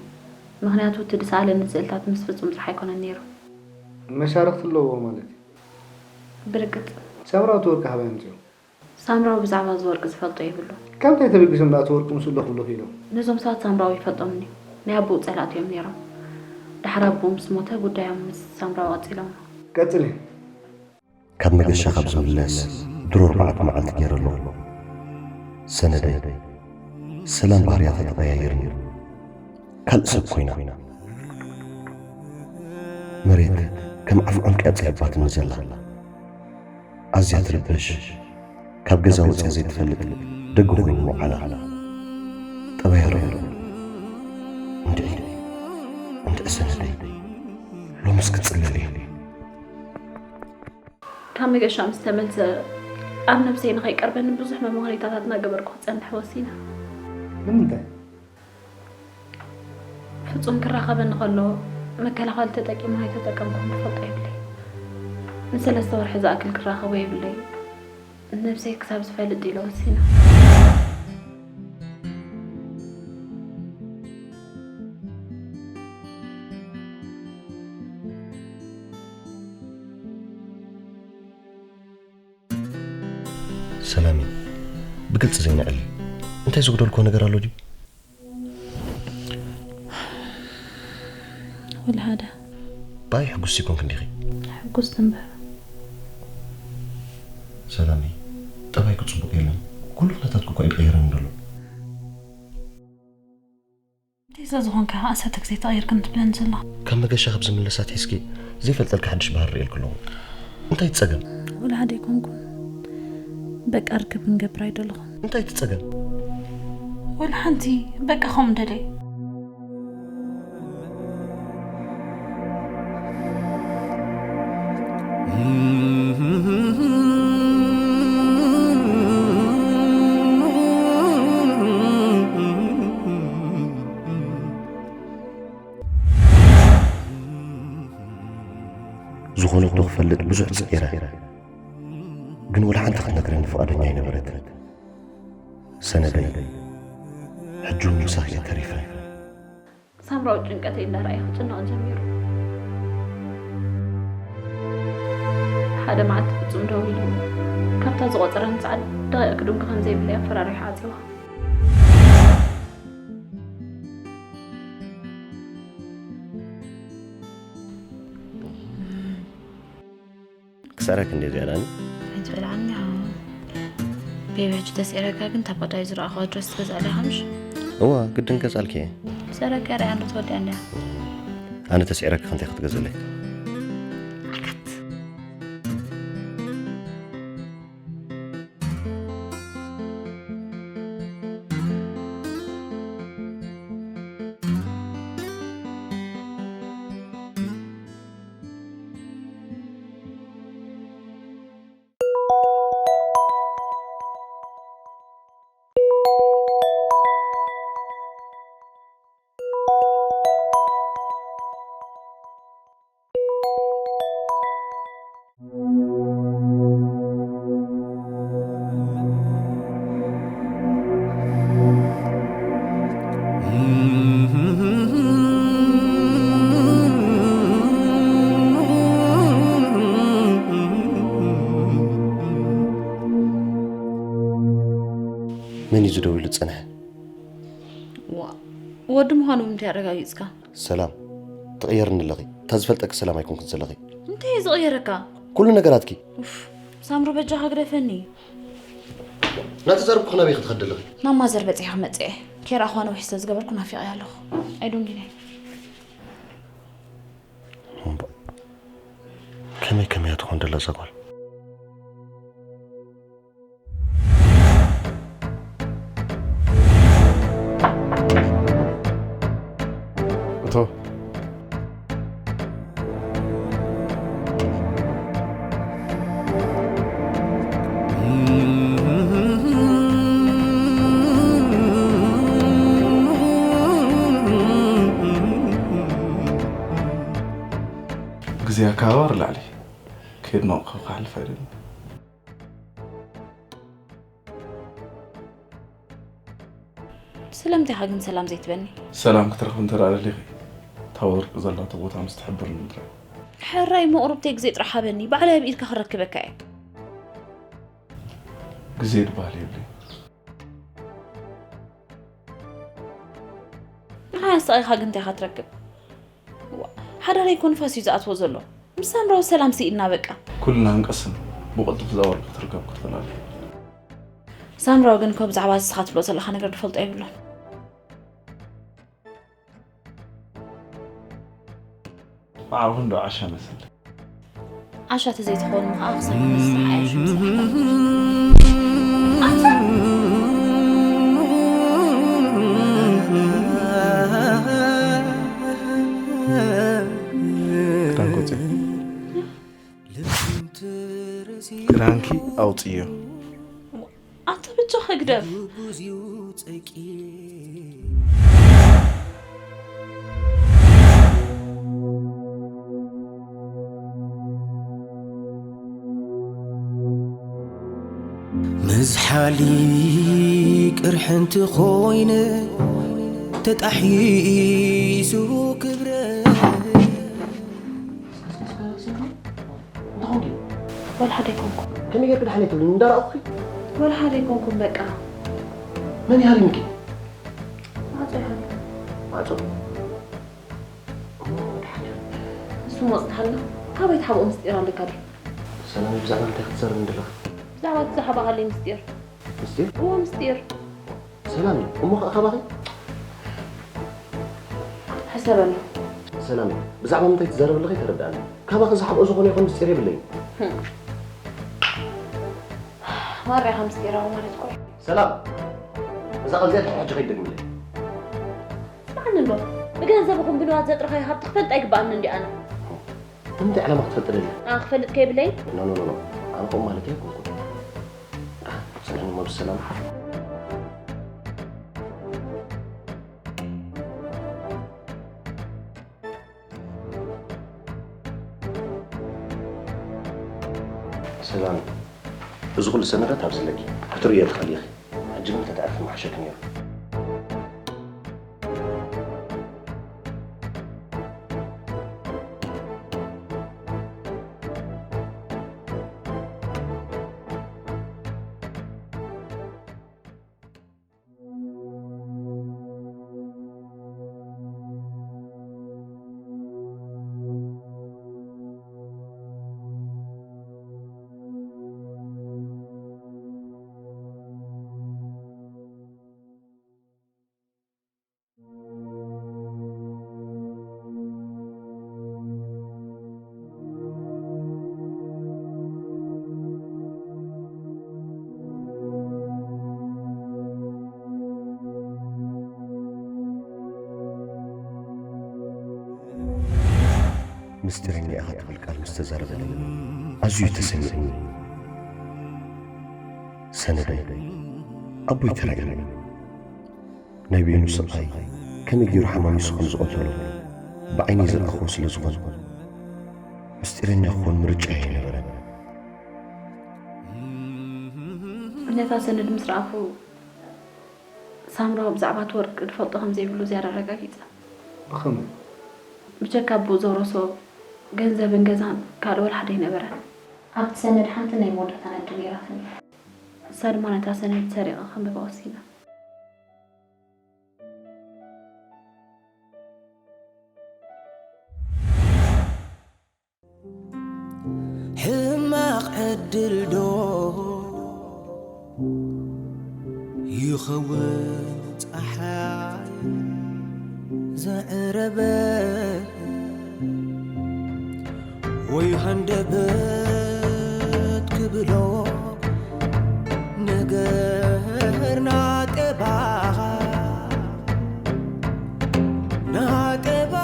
ምኽንያቱ እቲ ዝሰኣለኒ ስእልታት ምስ ፍጹም ጥራሕ ኣይኮነን ነይሩ። መሻርኽቲ ኣለዎ ማለት እዩ። ብርግጽ። ሳምራዊ እቲ ወርቂ ካበይ ኣምጺኡ? ሳምራዊ ብዛዕባ እዚ ወርቂ ዝፈልጦ የብሉን። ካብ እንታይ ተበጊሶም ደኣ እቲ ወርቂ ምስኡ ኣለኹ ክብሉ ክኢሎም? ነዞም ሰባት ሳምራዊ ይፈልጦም እዩ። ናይ ኣቦኡ ጸላእቲ እዮም ነይሮም። ድሓር ኣቦኡ ምስ ሞተ ጉዳዮም ምስ ሳምራዊ ቀጺሎሞ። ቀጽሊ። ካብ መገሻ ካብ ዝምለስ ድሮ ኣርባዕተ መዓልቲ ገይረ ኣለኹ። ሰነደይ ሰላም ባህርያታ ተቐያይርኒ ካልእ ሰብ ኮይና። መሬት ከም ዓፍ ዑንቂ ኣጸቢባትኒ ዘላ። ኣዝያ ትርበሽ። ካብ ገዛ ወጽያ ዘይትፈልጥ ደገ ኮይኑ ምውዓላ። ጠባያ ርኡይ። እንድዒ እንድዒ ሰነደይ ሎምስ ክጽለል እየ። ካብ መገሻ ምስ ተመልሰ ኣብ ነብሰይ ንኸይቀርበኒ ብዙሕ መመኽነይታታት እናገበርኩ ክጸንሕ ወሲነ። ንምንታይ? ፍጹም ክራኸበኒ ከሎ መከላኸሊ ተጠቂሙ ኣይተጠቀምኩን ክፈልጦ የብለይ። ንሰለስተ ወርሒ ዝኣክል ክራኸቦ የብለይ። ነብሰይ ክሳብ ዝፈልጥ ኢለ ወሲነ። ሰላሚ፣ ግልፂ ዘይነዕሊ። እንታይ ዝጉደልኮ ነገር ኣሎ ድዩ? ወላ ሓደ። ባይ ሕጉስቲ ይኮንክ እንዲኺ? ሕጉስቲ እምበር። ሰላመይ፣ ጠባይኩ ጽቡቕ የለን። ኩሉ ኩነታትኩ እኳ እዩ ቀይረኒ ዘሎ። እንታይ እዛ ዝኾንካ እሳተ ግዜ ተቐይርክን ትብለኒ ዘለኻ? ካብ መገሻ ካብ ዝምለስ ኣትሒዝኪ ዘይፈልጠልካ ሓድሽ ባህሪ ርእየልኪ ኣለኹ። እንታይ እቲ ጸገም? ወላ ሓደ ኣይኮንኩን። በቃ ርክብ ክንገብር ኣይደለኹን። እንታይ እቲ ጸገም? ወላ ሓንቲ፣ በቃ ከምኡ ደለየ። ዝኾነ ይኹን ክፈልጥ ብዙሕ ጽዒረ፣ ግን ወላ ሓንቲ ክትነግረኒ ፍቓደኛ ኣይነበረትን። ሰነደይ፣ ሕጂ እውን ምሳኺ እየ ተሪፈ። ሳምራዊ ጭንቀተይ እንዳረኣየ ክጭነቕ ጀሚሩ። ሓደ መዓልቲ ፍጹም ደው ኢሉ፣ ካብታ ዝቖጸረኒ ሰዓት ደቂቕ ክድንጉ ከም ዘይብለይ ኣፈራሪሑ ዓጺዋ። ክስዕረክ እንዴ ዝያዳኒ? ኣይትበልዓኒ፣ ያው ቤቢ ሕጂ ተስዒረካ፣ ግን ታባዳይ ዝረኣኹዋ ድረስ ትገዝኣለይ ኢኻ ምሽ? እዋ፣ ግድን ገዝኣልኪ እየ። ሰረቀ ርኣያ እንዶ ተወዲኣ እንድያ። ኣነ ተስዒረካ ክንታይ ክትገዝእለይ? ዓካት። መን እዩ ዝደውሉ ዝጸንሐ? ዋ፣ ወዲ ምዃኑ ብምንታይ ኣረጋጊጽካ? ሰላም፣ ትቕየርኒ ኣለኺ። እታ ዝፈልጠኪ ሰላም ኣይኮንክን ዘለኺ። እንታይ እዩ ዝቕየረካ? ኩሉ ነገራትኪ። ኡፍ፣ ሳምሩ በጃኻ ግደፈኒ። እናተዛረብኩ ናበይ ክትኸዲ ኣለኺ? ናብ ማዘር በጺሐ ክመጽእ እየ። ኬራ እኳ ነዊሕ ስለ ዝገበርኩ ናፊቐያ ኣለኹ። ኣይዶንጊናይ። እምባ፣ ከመይ ከመይ እያ ትኾን ደላ እዛ ጓል? እቶ። ግዜ ኣከባባር ላዕሊ ከየድነቕኩ ክሓልፍ ኣይደልን። ስለምንታይ ኢኻ ግን ሰላም ዘይትበኒ? ሰላም ክትረኽቢ እንተ ደኣ ደሊኺ፣ እታ ወርቂ ዘላቶ ቦታ ምስ ትሕብርኒ ጥራይ። ሕራይ መቑርብተይ ግዜ ጥራሕ ሃበኒ፣ ባዕለይ ኣብ ኢድካ ክረክበካ እየ። ግዜ ዝበሃል የብለይን። ንዓይ ኣሳቒኻ ግን እንታይ ኢኻ ትረክብ? ዋ፣ ሓዳረይ እኮ ንፋስ እዩ ዝኣትዎ ዘሎ። ምስ ሳምራዊ ሰላም ስኢልና በቃ። ኩልና ክንቀስን ብቕልጡፍ እዛ ወርቂ ክትርከብ ክትኽእል ኣለኪ። ሳምራዊ ግን እኮ ብዛዕባ እዚ ንስኻ ትብሎ ዘለኻ ነገር ዝፈልጦ የብሉን። ማዕረ ክንዶ ዓሻ መስል። ዓሻ ተዘይትኸውን ምኸኣ ክሳብ ክመጽእ ዝሓየሸ ምሳሕ። ኣታ! ክዳን ቆጽ። ክዳንኪ ኣውጽዮ። ኣታ በጃኻ ግደፍ። መዝሓሊ ቅርሒ እንተኾይነ ተጣሒሱ ክብረ። እንታይ ኾንኪ? ወላ ሓደ ኣይኮንኩን። ከመይ ጌርኪ ደሓን ኣይትብልን? እንዳረኣኹኺ? ወላ ሓደ ኣይኮንኩን በቃ። መን ይሃሪምኪ? ማዕጾ ይሃሪም። ማዕጾ? እሱ ሞጽት ሃልና ካበይ ትሓብኦ ምስጢር ኣለካ ድዩ? ሰላም፣ ብዛዕባ እንታይ ክትዛረብ እንደለኻ? ብዛዕባ እቲ ዝሓባኻለይ ምስጢር። ምስጢር? እዎ ምስጢር። ሰላም፣ እሞ ኸኣ ካባኺ? ሕሰበሉ። ሰላም፣ ብዛዕባ ምንታይ ትዛረብ ኣለኻ ይተረድኣኒ። ካባኺ ዝሓብኦ ዝኾነ ይኹን ምስጢር የብለይን። ማርያኻ ምስጢራዊ ማለት እኮ እዩ። ሰላም፣ እዛ ቃል እዚኣ ድሕሪ ሕጂ ከይትደግምለይ። ስምዓኒ ኣሎ። ብገንዘብ ይኹን ብንዋት ዘጥረኻዮ ሃብቲ ክፈልጥ ኣይግብኣንን ድዩ ኣነ? ንምንታይ ዕላማ ክትፈልጥ ደልያ? ኣነ ክፈልጥ ከይብለይ? ኖ ኖ ኖ፣ ኣነ ከምኡ ማለተይ ኣይኮንኩን። ሰላም እሞ ብሰላም። ሰላም፣ እዚ ኩሉ ሰነዳት ኣብዚ ኣለኪ፣ ክትርእዮ ትኽእሊ ኢኺ። ሕጂ ግን እንተትዕርፊ ምሓሸኪ ነይሩ። ምስጢረኛ ኢኻ ትብል ቃል ምስ ተዛረበለይ ኣዝዩ ተሰሚዑኒ። ሰነደይ ኣቦይ ተራእዩኒ። ናይ በይኑ ስቓይ ከመይ ገይሩ ሓማሚሱ ከም ዝቐተሎ ብዓይነይ ዝረኣኽዎ ስለ ዝኾነ ምስጢረኛ ክኾን ምርጫይ ኣይነበረን። ነታ ሰነድ ምስ ረኣኹ ሳምራዊ ብዛዕባ እቲ ወርቂ ዝፈልጦ ከም ዘይብሉ ዝያዳ ኣረጋጊጸ። ብኸመይ? ብቸካ ኣቦኡ ዘውረሶ ገንዘብን ገዛን ካልእ ወላ ሓደ ኣይነበረን። ኣብቲ ሰነድ ሓንቲ ናይ መወዳእታ ነጥቢ ነይራትኒ። ንሳ ድማ ነታ ሰነድ ሰሪቐ ከንብባ ወሲነ። ሕማቕ ዕድል ዶ ይኸውን ጸሓይ ዘዕረበ ወይ ሃንደበት ክብሎ ነገር ናጤባ ናጤባ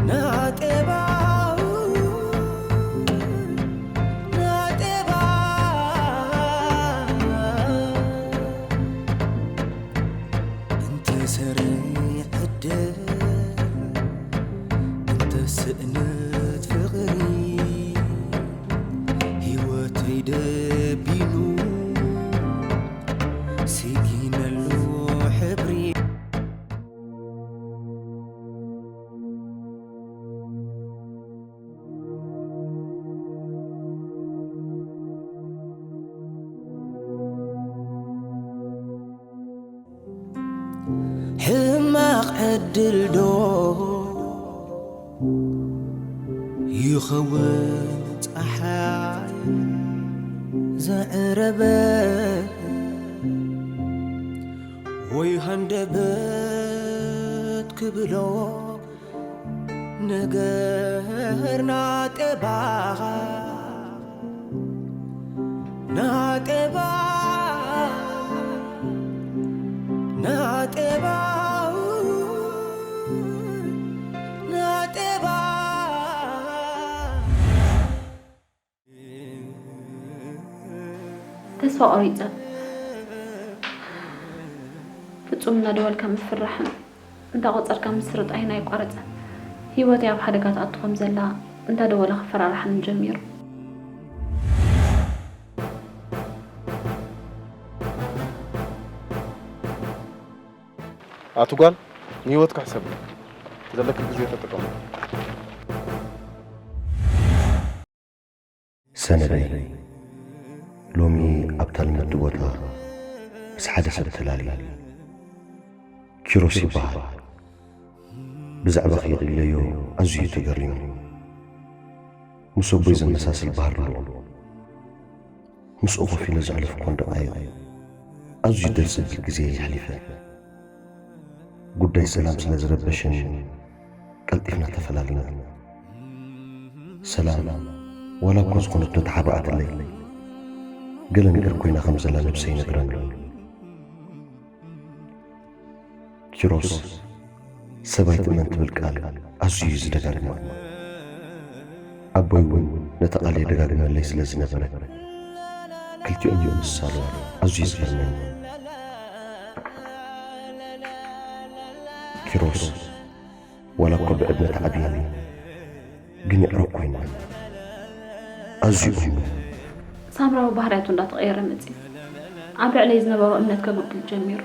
ናጤባ ናጤባ እንተ ሰሪ ዕድል እንተ ስእነት ፍቕሪ ህይወተይ ደቢኑ ስኢነሉ ሕብሪ ሕማቕ ዕድል ዶ ይኸውን ጸሓይ ዘዕረበ ወይ ሃንደበት ክብሎ ነገር ናጤባ ናጤባ ናጤባ ናጤባ ተስፋ ቆሪጸ። ፍጹም እናደወልካ ምፍርራሕን እንዳቖጸርካ ምስርጣይን ኣየቋረጸን። ህይወተይ ኣብ ሓደጋ ትኣቱ ከም ዘላ እንዳደወለ ከፈራርሓኒ ጀሚሩ። ኣቲ ጓል፣ ንህይወትኪ ሕሰቢ። ዘለኪ ግዜ ተጠቀሚ። ሰነደይ፣ ሎሚ ኣብ ተልምዲ ቦታ ምስ ሓደ ሰብ ተላልየ። ኪሮስ ይበሃል። ብዛዕባኺ ኢለዮ ኣዝዩ ተገሪሙ። ምስ ኣቦይ ዘመሳስል ባህሪ ኣለዎ። ምስኡ ኮፍ ኢለ ዘሕለፍኩወን ደቓይቕ ኣዝዩ ደስ ዝብል ግዜ የሕሊፈ። ጉዳይ ሰላም ስለ ዝረበሸኒ ቀልጢፍና ተፈላሊና። ሰላም ዋላ እኳ ዝኾነት ዶ ተሓባኣትለይ፣ ገለ ነገር ኮይና ከም ዘላ ነብሰይ ይነግረኒ። ኪሮስ፣ ሰብ ኣይትእመን ትብል ቃል ኣዝዩ እዩ ዝደጋግማ። ኣቦይ እውን ነቲ ቃል የደጋግመለይ ስለ ዝነበረ፣ ክልቲኦም ይምሳሉ። ኣዝዩ ዝገርመኒ። ኪሮስ፣ ዋላ እኮ ብዕድመ ተዓብየኒ፣ ግን የዕሩኽ ኮይና። ኣዝዩ እሙን። ሳምራዊ ባህርያቱ እንዳተቐየረ መጺኡ። ኣብ ልዕለይ ዝነበሮ እምነት ከጉድል ጀሚሩ።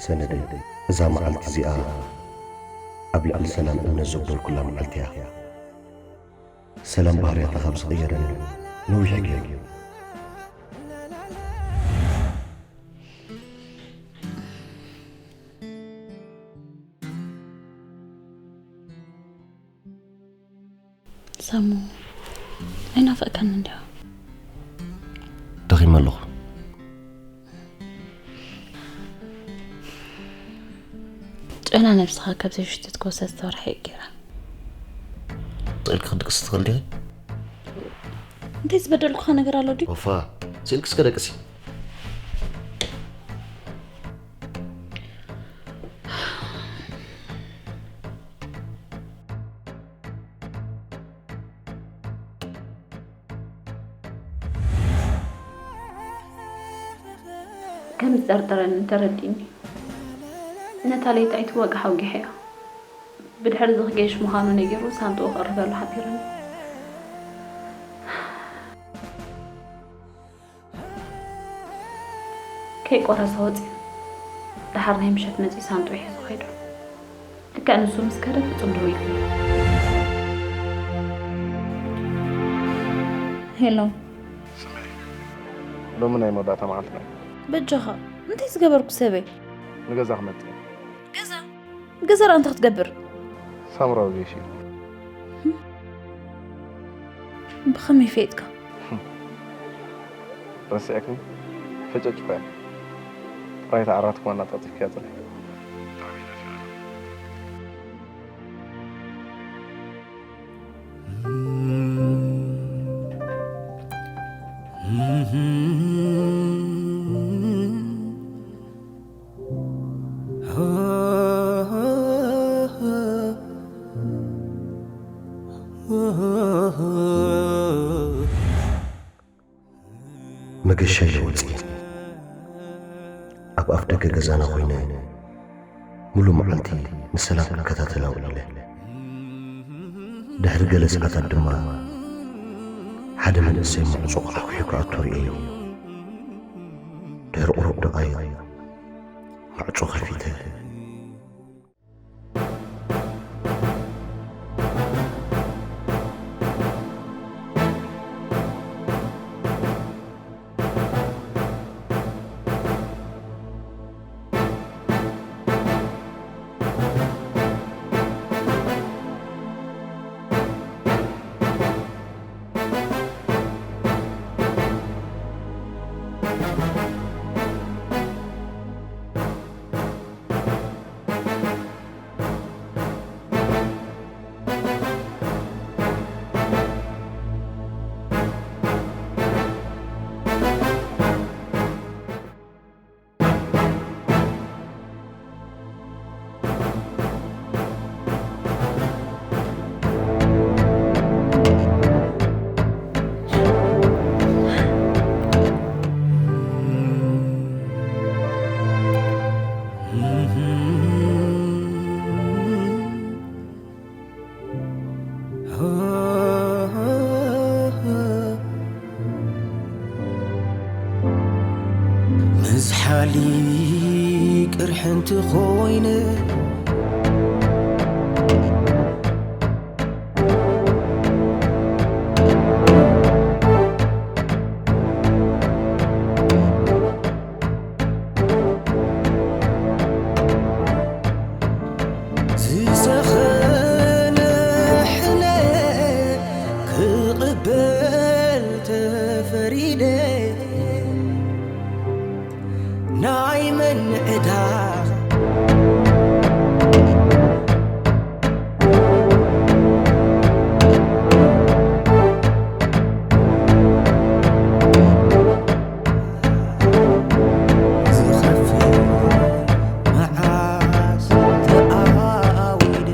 ሰነደይ፣ እዛ መዓልቲ እዚኣ ኣብ ልዕሊ ሰላም እምነት ዘጎደልኩላ መዓልቲ እያ። ሰላም ባህርያታ ካብ ዝቐየረኒ ነዊሕ ገይሩ። ሳሙ፣ ኣይናፈቅካን እንዲያ? ደኺመ ኣለኹ። ጨና ነብስኻ ካብ ዘይሽትት ክወሰድ ዝተወርሐ እዩ ገይራ። ስእልኪ ክድቅስ ትኽእል ዲኺ? እንታይ ዝበደልኩኻ ነገር ኣሎ ድዩ? ወፋ፣ ስእልኪ እስከ ደቅሲ። ከም ዝጠርጠረኒ እንተረዲእኒ፣ ነታ ለይቲ ኣይትወቅሕ ኣውጊሐዮ። ብድሕሪ እዚ ክገይሽ ምዃኑ ነጊሩ ሳንጥኡ ክቕርበሉ ሓቢሩኒ። ከይቆረሰ ወፂኡ። ደሓር ናይ ምሸት መፂኡ ሳንጥኡ ሒዙ ኸይዱ። ልክዕ ንሱ ምስ ከደ ፍጹም ደው ኢሉ። ሄሎ። ሎሚ ናይ መወዳእታ መዓልትና እዩ። በጃኻ፣ እንታይ ዝገበርኩ ሰበይ? ንገዛ ክመጽእ እየ። ገዛ? ገዛ ደኣ እንታይ ክትገብር? ሳምራዊ ገይሽ እዩ። ብኸመይ ፈይጥካ? ረሲዕክኒ? ፈጨጭ እኮ እያ። ጥራይ እታ ዓራት እኮ ኣናጣጢፍክያ ጽንሒ። ብጣዕሚ ናፊቓ። መገሻ ኢለ ወጺኤ። ኣብ ኣፍ ደገ ገዛና ኮይነ፣ ሙሉ መዓልቲ ንሰላም ክከታተላ ውዒለ። ድሕሪ ገለ ሰዓታት ድማ፣ ሓደ መንእሰይ ማዕጾ ኣኹሒኩ ክኣቱ ርእየዮ። ድሕሪ ቁሩብ ደቓይቕ፣ ማዕጾ ከፊተ። ምዝሓል ይቅር ሕንቲ ኮይነ፣ ዝሰኸነ ሕነ ክቕበል ተፈሪደ፣ ናይ መን ዕዳ? ዝኸፍእ መዓስ ተኣዊደ?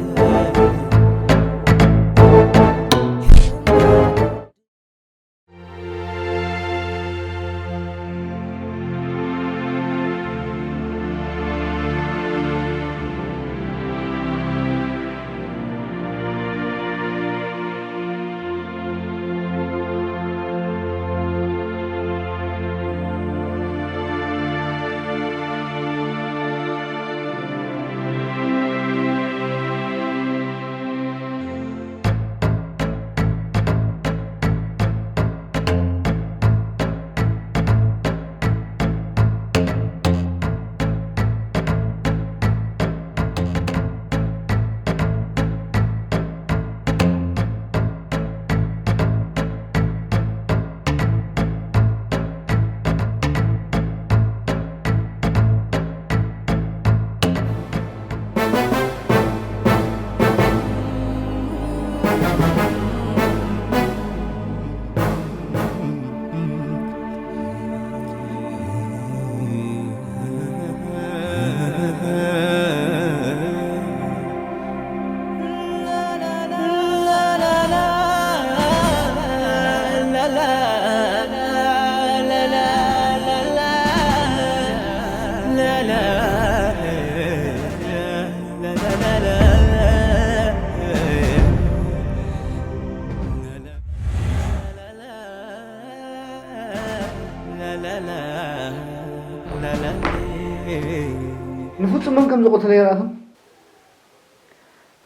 ንፍጹም መን ከም ዝቐተሎ ይርኣኹም?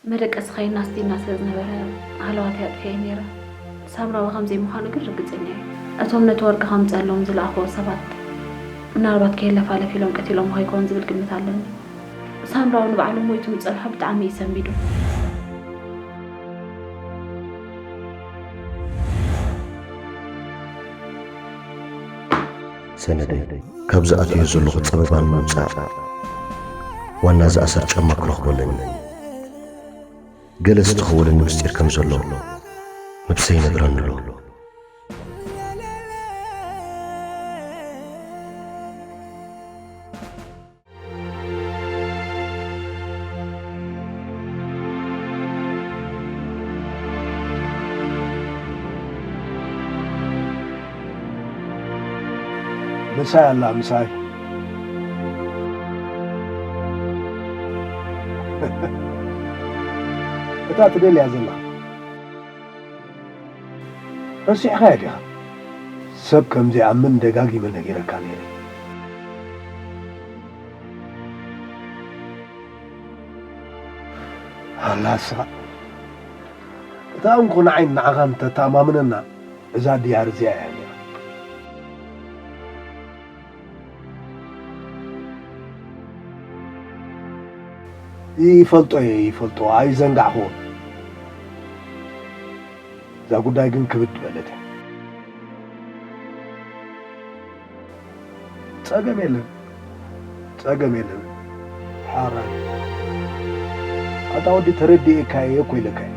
መደቀሲ ከይድና ኣስቲና ስለ ዝነበረ ሃለዋተይ ኣጥፊኤ ነይረ። ሳምራዊ ከም ዘይምዃኑ ግን ርግጸኛ እየ። እቶም ነቲ ወርቂ ከምጽአሎም ዝለኣኽዎ ሰባት ምናልባት ከየለፋለፍ ኢሎም ቀቲሎሞ ከይኮኑ ዝብል ግምት ኣለኒ። ሳምራዊ ንባዕሉ ሞይቱ ምጽንሖ ብጣዕሚ እዩ ሰንቢዱ። ሰነደይ፣ ካብዚ ኣትዮ ዘለኹ ጸበባ ንምውጻእ ዋና ዝኣሰር ጫማ ክረኽቦ ኣለኒ። ገለ ዝተኸወለኒ ምስጢር ከም ዘሎ ነብሰይ ይነግረኒ ኣሎ። ምሳይ ኣላ፣ ምሳይ። እታ ትደልያ ዘለኻ ረሲዕኻያ ዲኻ? ሰብ ከም ዘይኣምን ደጋጊመ ነጊረካ ነይረ። ኣላ ስኻ። እታ እንኮ ንዓይን ንዓኻን ተተኣማምነና፣ እዛ ድያር እዚኣ እያ ነይራ። ይፈልጦ እየ፣ ይፈልጦ፣ ኣይዘንጋዕክዎን። እዛ ጉዳይ ግን ክብድ በለት እያ። ጸገም የለን፣ ጸገም የለን። ሓራይ። ኣታ ወዲ ተረዲኤካ እየ እኮ ኢለካ እየ።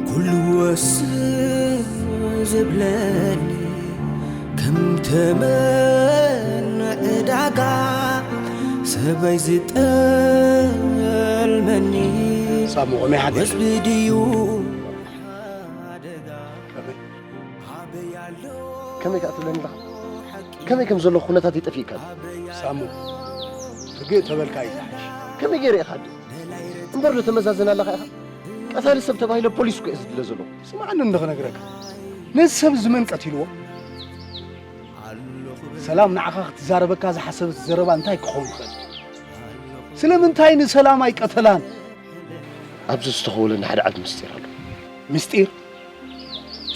ኩሉ ወስ ዝብለኒ ከም ተመን ዕዳጋ ሰበይ ዝጠልመኒ ሳሙ፣ ከመይ ሓደር? ወዝቢ ድዩ ሓደጋ? ከመይ? ኣበይ ኣሎ ከመይ ከኣ ትብለኒ ኣለኻ? ከመይ ከም ዘለኹ ኩነታት ይጠፊእካ። ሳሙ፣ ርግእ ተበልካ እዩ ዝሓይሽ። ከመይ ገይረ ኢኻ ኣደ? እምበር ዶ ተመዛዘን ኣለኻ ኢኻ? ቀታሊ ሰብ ተባሂለ ፖሊስ እኮ እየ ዝድለ ዘለኹ። ስምዓኒ እንዶ ክነግረካ። ነዚ ሰብ እዚ መን ቀቲልዎ? ሰላም ንዓኻ ክትዛረበካ ዝሓሰበት ዘረባ እንታይ ክኸውን ይኽእል? ስለምንታይ ንሰላም ኣይቀተላን? ኣብዚ ዝተኸወለና ሓደ ዓቢ ምስጢር ኣሎ። ምስጢር?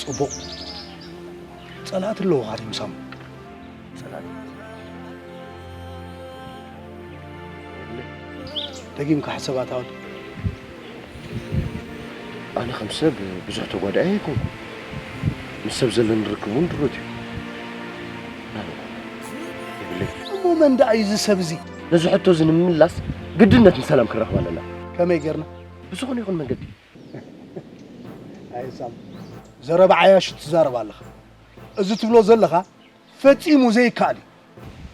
ጽቡቕ። ጸላእቲ ኣለዉኻ ድዮም ሳሙ? ጸላእቲ? የብለይ። ደጊምካ ሕሰብ ኣታ ወዲ። ኣነ ከም ሰብ ብዙሕ ተጓዳኢ ኣይኮንኩን። ምስ ሰብ ዘለኒ ርክብ እውን ድሩት እዩ። ናበይ? የብለይ። እሞ መን ደኣ እዩ እዚ ሰብ እዚ? ነዚ ሕቶ እዚ ንምምላስ ግድነት ንሰላም ክንረኽባ ኣለና። ከመይ ጌርና? ብዝኾነ ይኹን መንገዲ። ኣየ ሳሙ፣ ዘረባ ዓያሹ ትዛረብ ኣለኻ። እዚ ትብሎ ዘለኻ ፈጺሙ ዘይከኣል እዩ።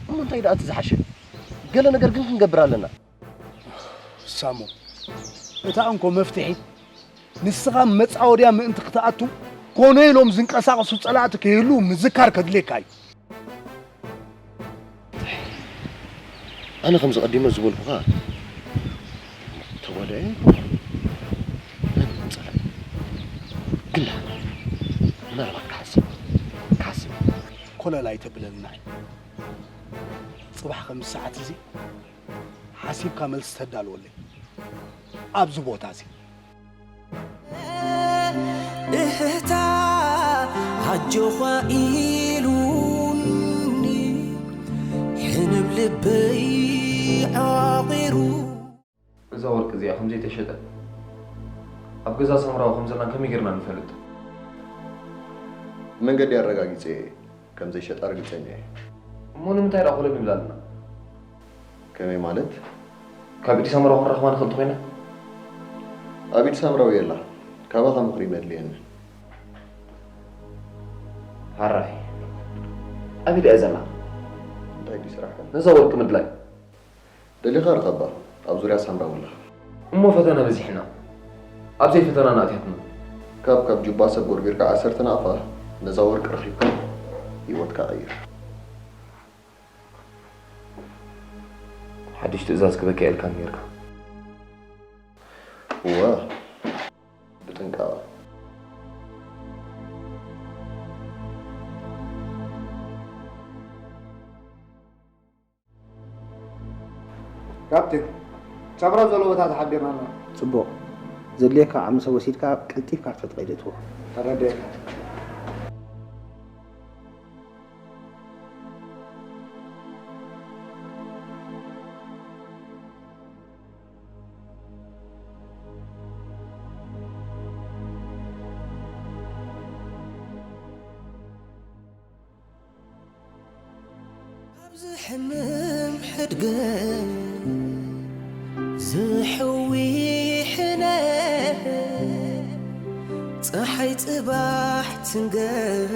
እሞ እንታይ ደኣ እቲ ዝሓሸ? ገለ ነገር ግን ክንገብር ኣለና። ሳሙ፣ እታ እንኮ መፍትሒ ንስኻ መጻወድያ ምእንቲ ክትኣቱ ኮነ ኢሎም ዝንቀሳቐሱ ጸላእቲ ከይህሉ ምዝካር ከድልየካ እዩ። ኣነ ከም ዝቐዲመ ዝበልኩኻ ተጓዳየ ኣይኮንኩን። ኣነ እውን ጸላኢ። ግን ደኣ ምናልባት ክሓስብ፣ ክሓስብ። ኮለል ኣይተብለልና። ጽባሕ ከምዚ ሰዓት እዚ ሓሲብካ መልሲ ተዳልወለይ። ኣብዚ ቦታ እዚ። እህታ ኣጆኻ ኢሉኒ ሕንም ልበይ ዓቒሩ። እዛ ወርቂ እዚኣ ከም ዘይተሸጠ ኣብ ገዛ ሳምራዊ ከም ዘላን ከመይ ጌርና ንፈልጥ? መንገዲ ኣረጋጊጸ እየ ከም ዘይሸጣ ርግጸኛ እየ። እሞ ንምንታይ ደኣ ኮለል ንብል ኣለና? ከመይ ማለት? ካብ ኢድ ሳምራዊ ክንረኽባ ንኽእል እንተኾይና? ኣብ ኢድ ሳምራዊ የላ። ካባኻ ምኽሪ መድልየኒ። ሃራይ። ኣበይ ደኣ እያ ዘላ? እንታይ ድዩ ስራሕካ? ነዛ ወርቂ ምድላይ። ደሊኻ ርኸባ፣ ኣብ ዙርያ ሳምራዊ ኣላ። እሞ ፈተነ በዚሕና፣ ኣብ ዘይፈተና ኣቲያትና። ካብ፣ ካብ ጁባ ሰብ ጎርቢርካ ዓሰርተ ናቕፋ ነዛ ወርቂ ረኺብካ ህይወትካ ቀይር። ሓድሽ ትእዛዝ ክበካ ኢልካ ነይርካ። እወ፣ ብጥንቃቐ። ካፕቴን፣ ሳምራዊ ዘሎ ቦታ ተሓቢርና ኣለና። ጽቡቕ። ዘድልየካ ዓቕሚ ሰብ ወሲድካ ቀልጢፍካ ክትፈልጥ ከይትእትዎ። ተረዲኤካ። ኣብዚ ሕምም ሕድገ ዝሕዊ ሕነ ጸሓይ ጽባሕ ትንገር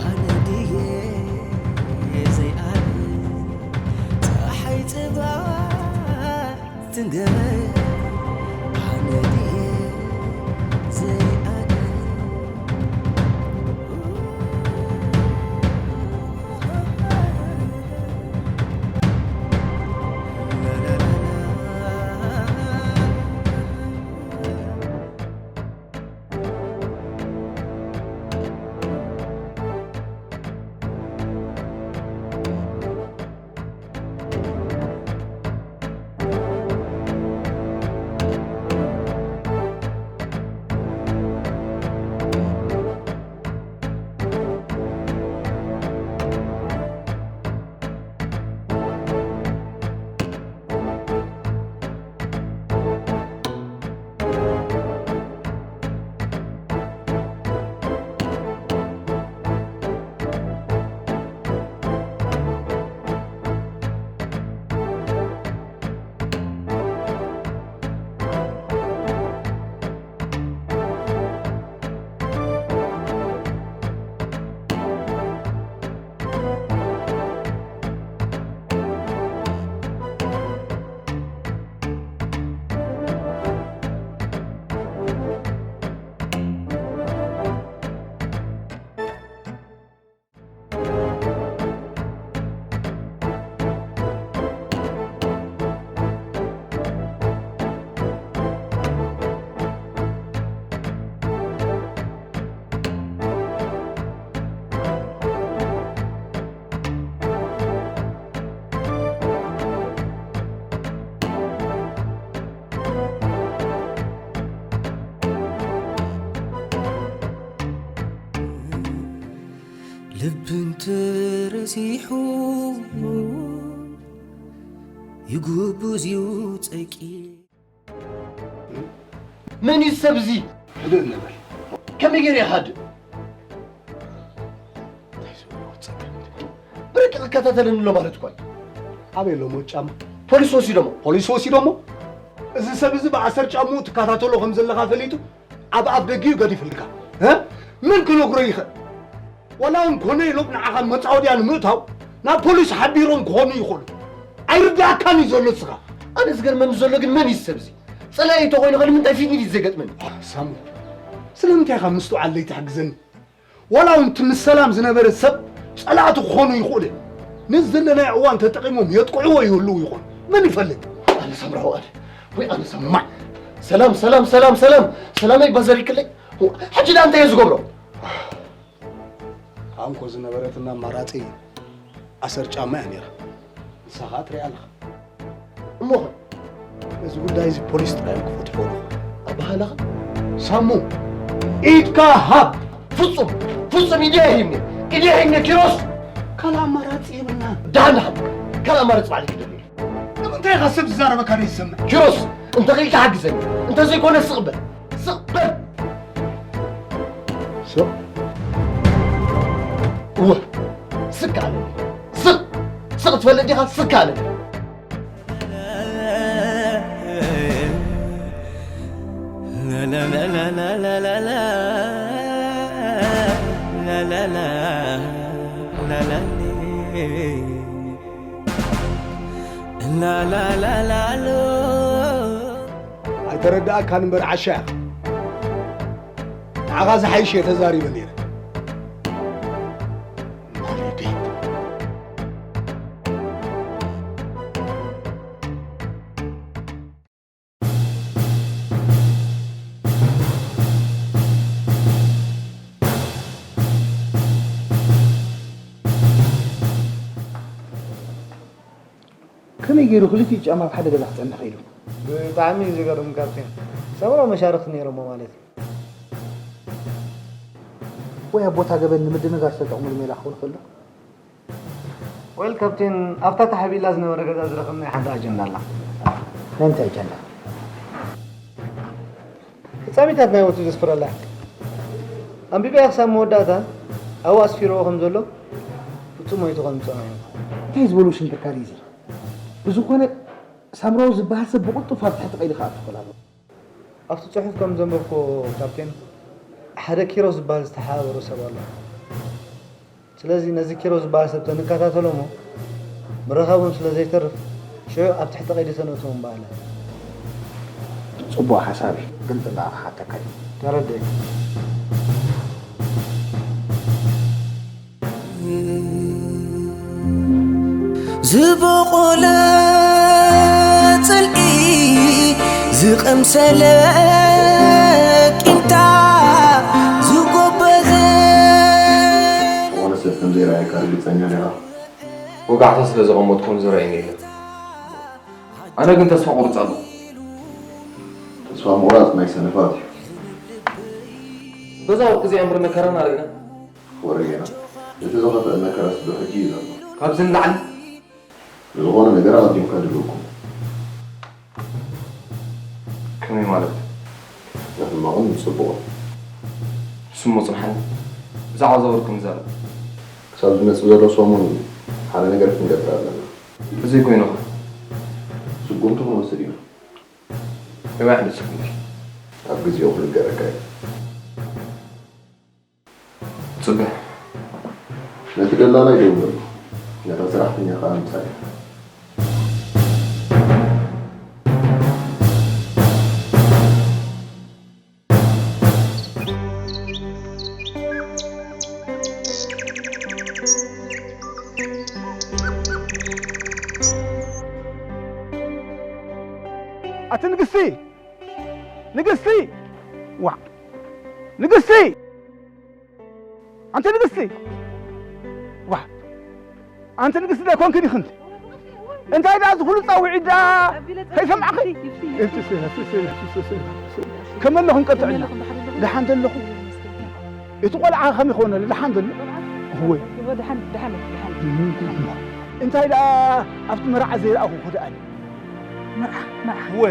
ኣነ ድየ ዘይኣነ ጸሓይ ጽባሕ ትንገር ኣነ ድየ ዘይኣነ። ልቢ እንተረሲሑ ይጉብዝ እዩ ጸቂጥ። መን እዩ ሰብ እዚ? ህድእ እንበል። ከመይ ገይረ ይሃድእ? ብርቂ ክከታተለኒ ኣሎ ማለት እኮ እዩ። ኣበይ ኣሎ ሞት ጫማ? ፖሊስ ወሲዶሞ። ፖሊስ ወሲዶሞ? እዚ ሰብ እዚ ብኣሰር ጫምኡ ትከታተሎ ከም ዘለኻ ፈሊጡ ኣብ ኣፍ ደጊኡ ገዲፉልካ። እ? መን ክነግሮ ይኽእል? ዋላ እውን ኮነ ኢሎም ንዓኻ መጻወድያ ንምእታው ናብ ፖሊስ ሓቢሮም ክኾኑ ይኽእሉ። ኣይርድኣካን እዩ ዘሎ እስኻ። ኣነ ዝገርመኒ ዘሎ ግን መን እዩ ሰብ እዚ? ጸላኢ እንተኾይኑ ከ ንምንታይ ፊት ንፊት ዘይገጥመኒ? ሳሙ፣ ስለምንታይ ኢኻ ምስትውዓል ዘይትሕግዘኒ? ዋላ እውን እቲ ምስ ሰላም ዝነበረ ሰብ ጸላእቲ ክኾኑ ይኽእሉ እዮም። ነዚ ዘለናዮ እዋን ተጠቒሞም የጥቅዕዎ ይህልዉ ይኾኑ። መን ይፈልጥ? ኣነ ሳምራዊ ኣነ። ወይ ኣነ ሳምራዊ። ሰላም፣ ሰላም፣ ሰላም፣ ሰላም። ሰላመይ ባዘር ይክለይ። ሕጂ ደኣ እንታይ እየ ዝገብሮ? ኣንኮ ዝነበረትና ኣማራጺ ኣሰር ጫማ እያ ነይራ። ንሳ ኸኣ ትሪኣ ኣለኻ። እሞ ኸ? ነዚ ጉዳይ እዚ ፖሊስ ጥራይ እዮም ክፈትሕዎ። ኣበሃህላኻ? ሳሙ፣ ኢድካ ሃብ። ፍጹም፣ ፍጹም ኢደይ ሂብኒ። ኢደይ ሂብኒ ኪሮስ። ካልእ ኣማራጺ የብልናን። ደሓን፣ ደሓን። ካልእ ኣማራጺ ባዕለይ ክደሊ። ንምንታይ ኢኻ ሰብ ዝዛረበካ ዘይትሰምዕ? ኪሮስ፣ እንተ ኽኢልካ ሓግዘኒ። እንተ ዘይኮነ ስቕ በል። ስቕ በል። ስቕ? እወ፣ ስቅ ኣለኒ። ስቅ፣ ስቅ ትፈልጥ ዲኻ? ስቅ ኣለኒ። ኣይተረድኣካን እምበር ዓሻ ኢኻ። ንዓኻ ዝሓይሽ እየ ተዛሪበ ነይረ። ማለደይ። ከመይ ገይሩ ክልቲኡ ጫማ ኣብ ሓደ ገዛ ክጸንሕ ኢሉ? ብጣዕሚ እዩ ዝገርም ካፕቴን። ሰብኣዊ መሻርኽቲ ነይሮሞ ማለት እዩ። ወይ ኣብ ቦታ ገበን ንምድንጋር ዝተጠቕሙሉ ሜላ ክኸውን ይኽእል ዶ? ወል ካፕቴን፣ ኣብታ ተሓቢእላ ዝነበረ ገዛ ዝረኸብናያ ሓንቲ ኣጀንዳ ኣላ። ናይ እንታይ ኣጀንዳ? ፍጻሜታት ናይ ወትሩ ዘስፍረላ። ኣንቢበያ ክሳብ መወዳእታ ኣብኡ ኣስፊርዎ ከም ዘሎ ፍጹም ሞይቱ ከም ዝጸንሑ እዩ። እንታይ ዝበሉ ሽንክርካር እዩ እዚ? ብዝኾነ ሳምራዊ ዝበሃል ሰብ ብቕልጡፍ ኣብ ትሕቲ ቀይዲ ክኣቱ ክኽእል ኣለዎ። ኣብቲ ጽሑፍ ከም ዘንበብኩዎ ካፕቴን፣ ሓደ ኪሮስ ዝበሃል ዝተሓባበሮ ሰብ ኣሎ። ስለዚ ነዚ ኪሮስ ዝበሃል ሰብ ተንከታተሎ እሞ ምርኻቦም ስለ ዘይተርፍ ሽዑ ኣብ ትሕቲ ቀይዲ ተነእትዎም በሃለ። ጽቡቕ ሓሳብ እዩ፣ ግን ጥንቃቐ ክሓተካ እዩ። ተረዲኤ። ዝበቖለ ጽልኢ ዝቐምሰለ ቂምታ ዝጎበዘ ዝኾነ ሰብ ከም ዘይረኣየካ ርግጸኛ ዲኻ? ወጋሕታ ስለ ዘቐመጥኩ ዝረኣየኒ የለን። ኣነ ግን ተስፋ ቆርጸ ኣለኹ። ተስፋ ምቑራጽ ናይ ሰነፋት እዩ። በዛ ወርቂ እዚኣ እምበር መከራና ርኢና። ወረ ጌና። እቲ ዝኸፍአ መከራስ ዶ ሕጂ እዩ ዘሎ? ካብዚ ንላዕሊ? ንዝኾነ ነገር ኣቐዲምካ ድልውኩም። ከመይ ማለት? ንሕማቕን ንጽቡቕን። ንስሞ ጽንሓኒ። ብዛዕባ እዛ ወርቂ ንዛረብ። ክሳብ ዝመጽእ ዘሎ ሰሙን ሓደ ነገር ክንገብር ኣለና። እንተዘይኮይኑ ኸ? ስጉምቲ ክንወስድ ኢና። ነዊሕ ንስጉምቲ። ኣብ ግዜኡ ክንገረካ እዩ። ጽበ። ነቲ ደላላይ ደውለሉ። ነታ ሰራሕተኛ ከኣ ኣምጻያ። ኣቲ ንግስቲ! ንግስቲ! ዋ! ንግስቲ! ኣንቲ ንግስቲ! ዋ! ኣንቲ ንግስቲ ዶ ኣይኮንክን ኢኽን? እንታይ ደኣ እዚ ኩሉ ጻውዒት ደኣ ከይሰማዕኺ? ከመ ኣለኹም ቀጥዕና? ደሓን ዘለኹ። እቲ ቆልዓ ከመይ ክኾነሉ? ደሓን ዘሎ? እወ። ደሓን፣ ደሓን፣ ደሓን። እንታይ ደኣ ኣብቲ መርዓ ዘይረኣኹ ክድኣኒ? መርዓ፣ መርዓ። እወ።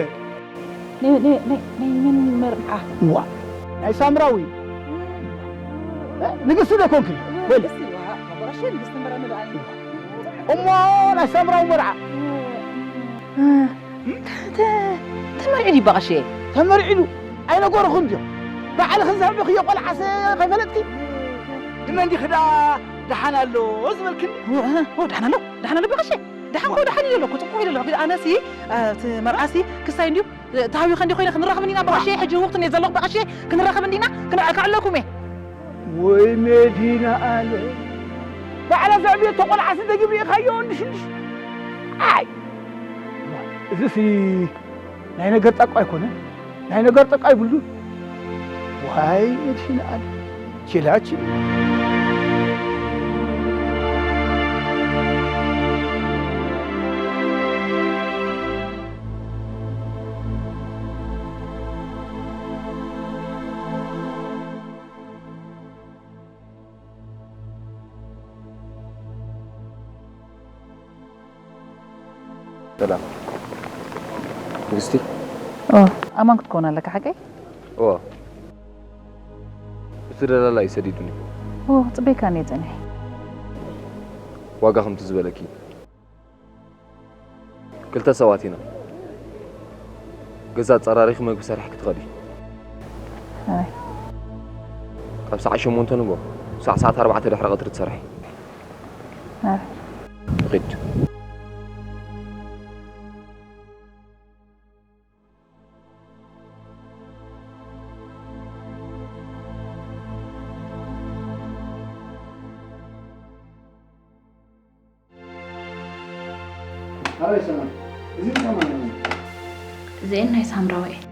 ናይ፣ ናይ፣ ናይ፣ ናይ መን መርዓ? እዋ፣ ናይ ሳምራዊ። እ? ንግስቲ ዶ ኮንኪ? በል። ንግስቲ፣ ዋ፣ በቃ እሺ፣ ንግስቲ መርዓ ንርኣኒ። እሞ ናይ ሳምራዊ መርዓ? እ፣ ተ-፣ ተ-፣ ተመርዒ ድዩ በቃ እሺ? ተመርዒ ዱ? ኣይነገርኹን ድዮም? ባዕልኽን ዘዕበኽዮ ቆልዓስ ከይፈለጥኪ? ንመን ዲኺ ደኣ ደሓን ኣሎ ዝበልክኒ? እ፣ እ፣ ደሓን ኣሎ፣ ደሓን ኣሎ በቃ እሺ። ደሓን ኮ ደሓን ኢለ ኣለኩ፣ ጽቡቕ ኢለ ኣለኩ። ግን ኣነሲ፣ እ፣ እቲ መርዓሲ ክሳይ እንድዩ፣ እ፣ ተሃዊኸ እንዲ ኮይነ ክንራኸብ እንዲና ብቐሼ፣ ሕጂ ህውኽቲ እንደ ዘለኹ ብቐሼ ክንራኸብ እንዲና፣ ክንርኣካ ኣለኩም እየ። ወይ መዲና ኣለ። ባዕላ ዘዕብየቶ ቆልዓሲ ደጊም ርኢኻዮ እንድሽንድሽ። ኣይ። እዚሲ ናይ ነገር ጣቋ ኣይኮነን። ናይ ነገር ጣቋ ይብሉን። ዋይ መድህን ኣለ። ችላ ችላ። ሰላም። ንግስቲ? ኦ፣ ኣማን ክትከውን ኣለካ ሓቀይ? እዋ። እቲ ደላላ እዩ ሰዲዱኒ። ኦ፣ ጽበይካ እየ ጸኒሐ። ዋጋ ከምቲ ዝበለኪ። ክልተ ሰባት ኢና። ገዛ ኣጸራሪኺ መግቢ ሰሪሕኪ ትኸዲ። ኣይ። ካብ ሰዓት ሸሞንተ ንግሆ፣ ክሳዕ ሰዓት ኣርባዕተ ድሕሪ ቀትሪ ትሰርሒ። ኣይ። ንኺድ። ኣበይ ሰላም? እዚ ከማን ነው። እዚአን ናይ ሳምራዊ እየን።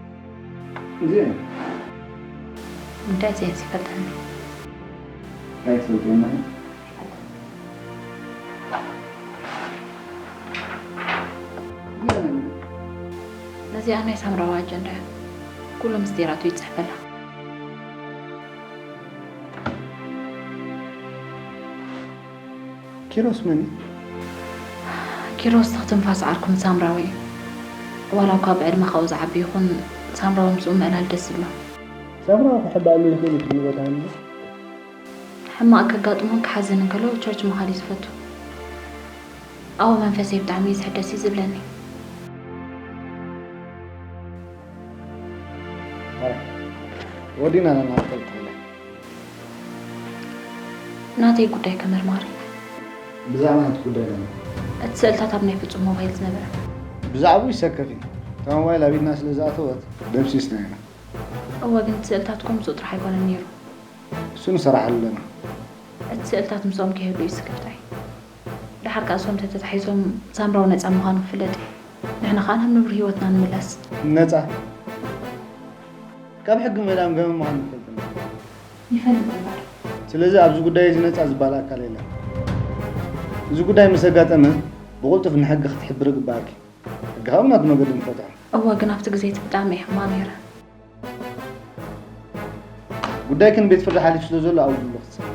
እዚአን? እንታይ እዚአን ሲፈልጠኒ? እንታይ ትፈልጥየን? ነዚኣ ናይ ሳምራዊ ኣጀንዳ እያ። ኩሉ ምስጢራቱ ይጽሕፈላ። ኪሮስ መን እዩ? ኪሮስ ትኽትንፋስ ዓርኩም ሳምራዊ እዩ። ዋላ እኳ ብዕድመ ካብኡ ዝዓቢ ይኹን፣ ሳምራዊ ምስኡ ምዕላል ደስ ይብሎ። ሳምራዊ ክሕባሉ ይኽእል እዩ ትብሉ ቦታ ኣሎ? ሕማቕ ከጋጥሞን ክሓዝን እንከሎ ቸርች ምኻድ እዩ ዝፈቱ። ኣብ መንፈሰይ ብጣዕሚ እዩ ዝሕደስ እዩ ዝብለኒ። ወዲና ኣለና ክትፈልጥ ትኽእሊ። ናተይ ጉዳይ ከመርማሪ። ብዛዕባ ናቱ ጉዳይ ለና። እቲ ስእልታት ኣብ ናይ ፍጹም ሞባይል ዝነበረ። ብዛዕባኡ ይሰከፍ እዩ። እታ ሞባይል ኣብ ኢድና ስለ ዝኣተወት ደምሲስና ኢና። እወ፣ ግን እቲ ስእልታት እኮ ምስኡ ጥራሕ ኣይኮነን ነይሩ። እሱ ንሰራሓሉ ኣለና። እቲ ስእልታት ምስኦም ከይህሉ እዩ ስክፍታይ። ደሓር ከኣ እሶም ተተታሒዞም ሳምራዊ ነጻ ምዃኑ ክፍለጥ እዩ። ንሕና ከኣ ናብ ንቡር ህይወትና ንምለስ። ነጻ? ካብ ሕጊ ምህዳም ገበን ምዃኑ ትፈልጥ እንዲኻ? ይፈልጥ እምበር። ስለዚ ኣብዚ ጉዳይ እዚ ነጻ ዝበሃል ኣካል የለን። እዚ ጉዳይ ምስ ኣጋጠመ ብቕልጡፍ ንሕጊ ክትሕብሪ ይግበኣኪ። ሕጊ ከኣ ብናቱ መገዲ ንፈትሖ። እወ፣ ግን ኣብቲ ግዜ እቲ ብጣዕሚ እየ ሕማቕ ነይረ። ጉዳይክን ቤት ፍርዲ ሓሊፉ ስለ ዘሎ ኣብኡ ዘሎ ክትሰምዒ።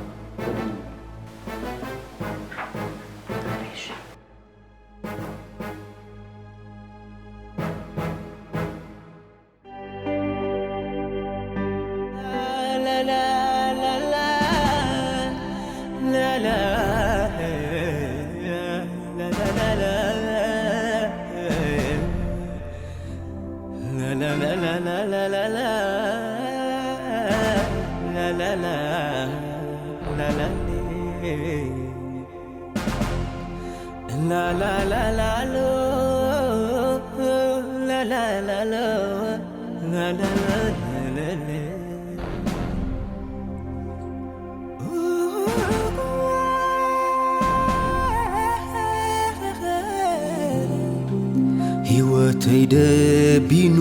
ህይወተይ ደቢኑ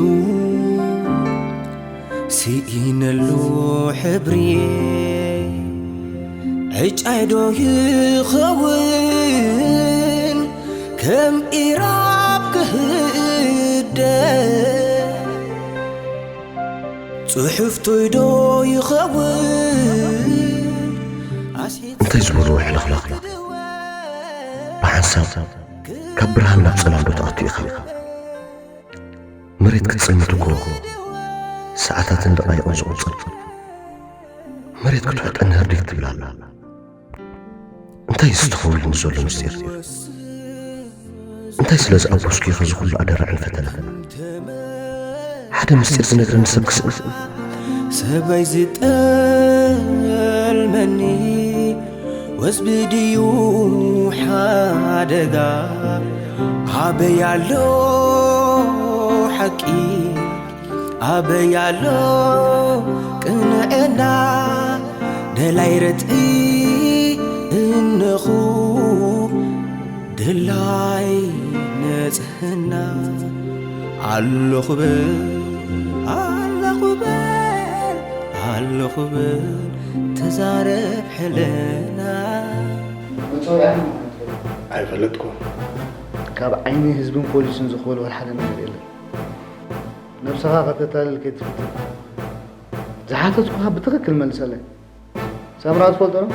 ስኢነሉ ሕብሪ ዕጫይ ዶ ይኸውን ከም ኢራብ ክህደ ጽሑፍቱይ ዶ ይኸውን ኣስሒት እንታይ ዝበልዎ ሕልኽላኽ እዩ? ብሓንሳብ ካብ ብርሃን ናብ ጸላም ዶ ትኣቱ ኢኻ? መሬት ክትጽልምት እኮ ሰዓታትን ደቓይቕን ዝቑጸር። መሬት ክትውሕጠኒ ህርዲግ ትብል ኣላ። እንታይ እዩ ዝተኸውልን ዘሎ ምስጢር? እንታይ ስለ ዝኣበስኩ ኢኺ እዚ ኩሉ ኣደራዕን ፈተናን? ሓደ ምስጢር ዝነግረኒ ሰብ ክስእን? ሰበይ ዝጠልመኒ ወዝቢ ድዩ ሓደጋ ኣበይ ኣሎ ሓቂ ኣበይ ኣሎ ቅንዕና ደላይ ርትዒ እንኹ ደላይ ንጽህና ኣለኹ በል ኣለኹ በል ኣለኹ በል ተዛረብ ሕልና መጸውዒያ ንመን ትፈልጥ? ኣይፈለጥኩን። ካብ ዓይኒ ህዝብን ፖሊስን ዝኽበል ወላ ሓደ ነገር የለን። ነብስኻ ከተታልል ከይትፍትን። ዝሓተትኩኻ ብትኽክል መልሰለይ። ሳምራ ትፈልጦ ዶ?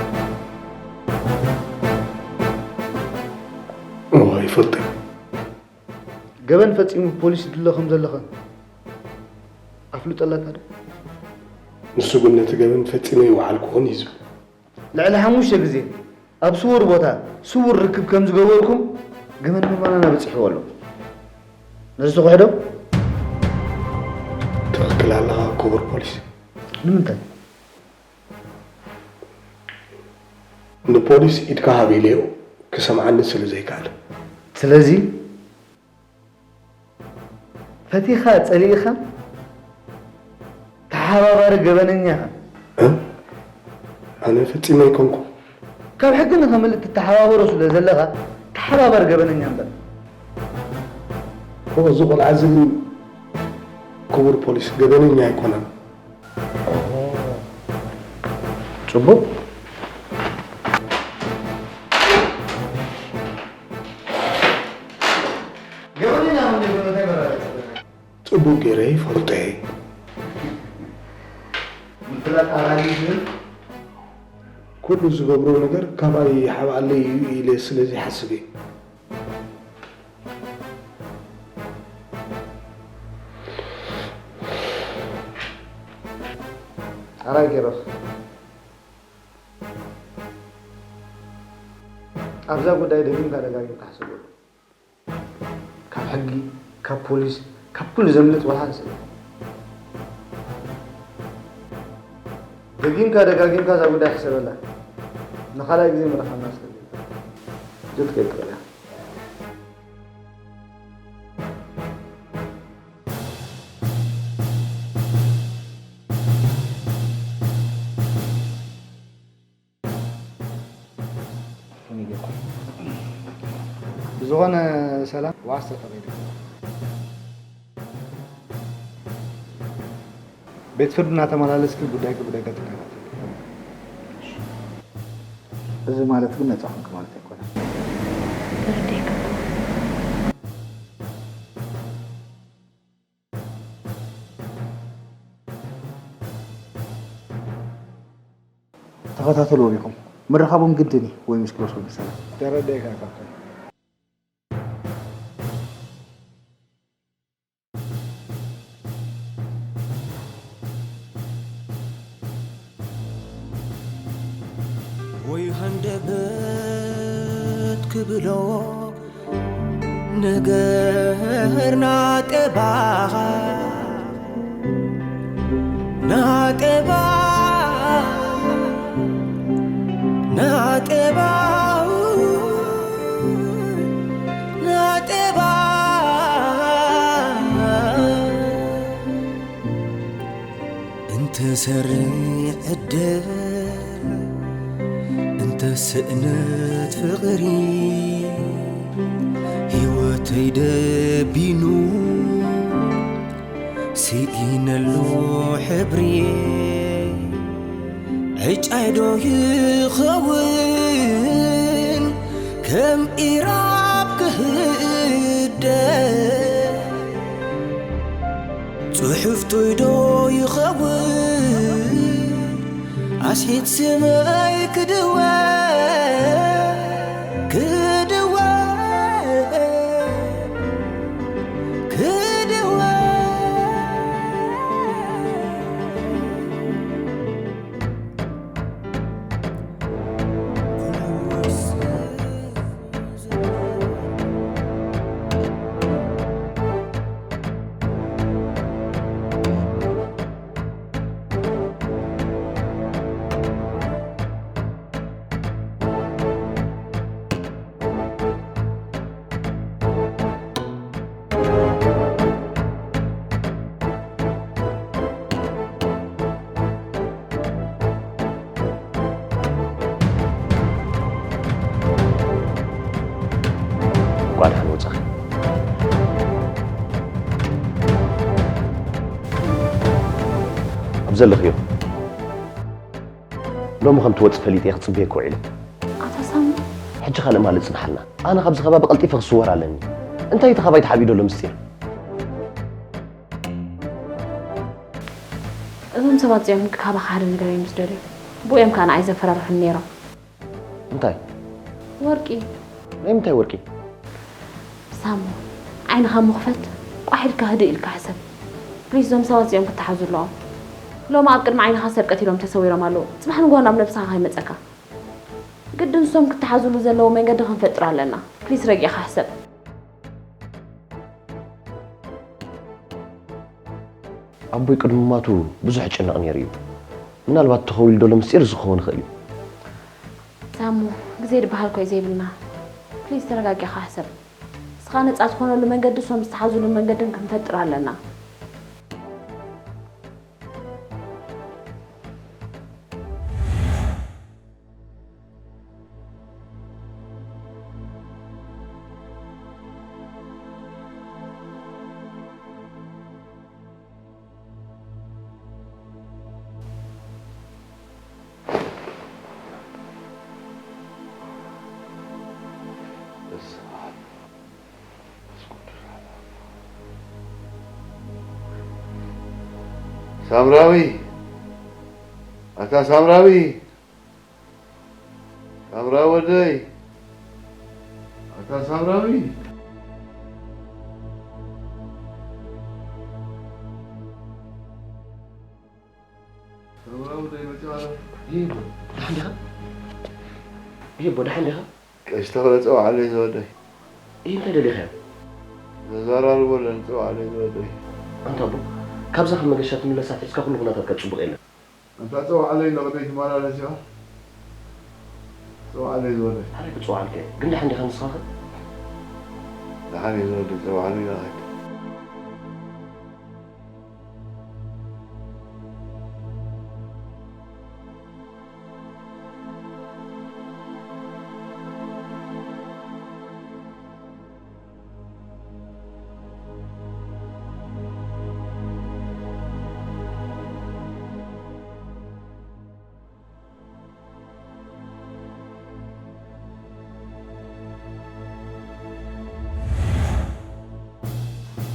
እወ ይፈልጦ። ገበን ፈጺሙ ፖሊስ ይድሎ ከም ዘለኸ ኣፍልጦ ኣለካ ዶ? ንሱ ግን ነቲ ገበን ፈጺመ ይወዓልኩኹን እዩ ዝብል። ልዕሊ ሓሙሽተ ግዜ ኣብ ስዉር ቦታ ስዉር ርክብ ከም ዝገበርኩም ገበን ምርመራና በጺሕዎ ኣሎ። ነዚ ትኽሕዶ? ትኽክል ኣለኻ ክቡር ፖሊስ። ንምንታይ? ንፖሊስ ኢድካ ሃብ ኢለዮ ክሰምዓኒ ስለ ዘይከኣለ። ስለዚ ፈቲኻ ጸሊእኻ ተሓባባሪ ገበነኛ ኢኻ። ኣነ ፈጺመ ኣይኮንኩን። ካብ ሕጊ ንኸምልጥ ትተሓባበሮ ስለ ዘለኻ ተሓባባሪ ገበነኛ እምበር። እዚ ቆልዓ እዚ ግን ክቡር ፖሊስ ገበነኛ ኣይኮነን። ጽቡቕ። ጽቡቕ ገይረ ይፈልጦ እየ። ምፍላጥ ኣባሊ ዝብል ኩሉ ዝገብሮ ነገር ካባይ ይሓብኣለይ እዩ ኢለ ስለ ዘይሓስብ እየ። ኣራይ ገይሮስ ኣብዛ ጉዳይ ደጊምካ ደጋጊምካ ሕሰበሉ። ካብ ሕጊ፣ ካብ ፖሊስ፣ ካብ ኩሉ ዘምልጥ ዋላ ሓደ ሰብ የለን። ደጊምካ ደጋጊምካ እዛ ጉዳይ ሕሰበላ። ንኻልኣይ ግዜ ምረኸብና እስከ ክትከይድ ትኽእል ኢኻ። ብዝኾነ ሰላም ዋስ ተፈቒዱ። ቤት ፍርዲ እናተመላለስኪ ጉዳይኪ ብደገ ትከታተሊ። እዚ ማለት ግን ነፃ ኾንኪ ማለት ኣይኮነን። ተረዲእካ። ተኸታተልዎም ኢኹም። ምርኻቦም ግድን እዩ ወይ ምስ ክሎስ ወይ ምስ ሰላም። ተረዲእካ ካብቶም። ወይ ሃንደበት ክብሎ ነገር ናጤባ ናጤባ ናጤባ ናጤባ እንተ ሰርዕ ዕድል እንተ ስእነት ፍቕሪ ህይወተይ ደቢኑ ስኢነሉ ሕብሪ ዕጫይ ዶ ይኸውን ከም ኢራብ ክህደ ጽሑፍቱይ ዶ ይኸውን ኣስሒት ስመይ ክድወ ክድወ ክድወ ዘለኽዮ። ሎሚ ከም ትወጽእ ፈሊጠ እየ ክጽበየኪ ውዒለ። ኣታ ሳሚ። ሕጂ ካልእ ማለት ጽንሓልና። ኣነ ካብዚ ከባቢ ቀልጢፈ ክስወር ኣለኒ። እንታይ እቲ ካባይ ተሓቢኡ ዘሎ ምስጢር? እዞም ሰባት እዚኦም ካባኻ ሓደ ነገር እዮም ዝደልዩ። ብኡ እዮም ከኣ ንዓይ ዘፈራርሑኒ ነይሮም። እንታይ? ወርቂ። ናይ ምንታይ ወርቂ? ሳሙ፣ ዓይንኻ ምኽፈት፣ ቋሕ ኢልካ ህድእ ኢልካ ሕሰብ። ፕሊስ፣ እዞም ሰባት እዚኦም ክተሓዙ ኣለዎም። ሎሚ ኣብ ቅድሚ ዓይንኻ ሰብ ቀቲሎም ተሰዊሮም ኣለዉ። ጽባሕ ንግሆ ናብ ነብስኻ ከይመጸካ። ግድን ንሶም ክተሓዙሉ ዘለዎ መንገዲ ክንፈጥር ኣለና። ፕሊስ፣ ረጊእኻ ሕሰብ። ኣቦይ ቅድሚ ምማቱ ብዙሕ ይጭነቕ ነይሩ እዩ። ምናልባት ተኸዊሉ ዘሎ ምስጢር እዚ ክኸውን ይኽእል እዩ። ሳሙ፣ ግዜ ዝበሃል እኮ እዩ ዘይብልና። ፕሊዝ ተረጋጊኻ ሕሰብ። ንስኻ ነጻ ትኾነሉ መንገዲ፣ እሶም ዝተሓዙሉ መንገድን ክንፈጥር ኣለና። ሳምራዊ፣ ኣታ ሳምራዊ፣ ሳምራዊ ወደይ፣ ኣታ ሳምራዊ። ሳምራዊ ወደይ መጺኡ ኣሎ። ይህ ደሓን ዲኻ? ይህ ደሓን ዲኻ? ቀሺ ተኽለ፣ ጸውዓለይ ዝወደይ። ይህ እንታይ ደሊኻዮ? ዘዘራርቦ ኣለኒ፣ ጸውዓለይ ዝወደይ። ኣንታ ኣቦ፣ ካብዛ ካብ መገሻ ትምለስ ኣትሒዝካ ኩሉ ኩነታትካ ጽቡቕ የለን። ኣንታ ጸውዓለይ፣ ንቕድሚት ትመላለስ ኢኻ። ጸውዓለይ ዝወደይ። ኣረ ክጸውዓልካ እየ። ግን ደሓን ዲኻ ንስኻ ኸ? ደሓን እየ ዝወደይ፣ ጸውዓለይ ንኸይድ።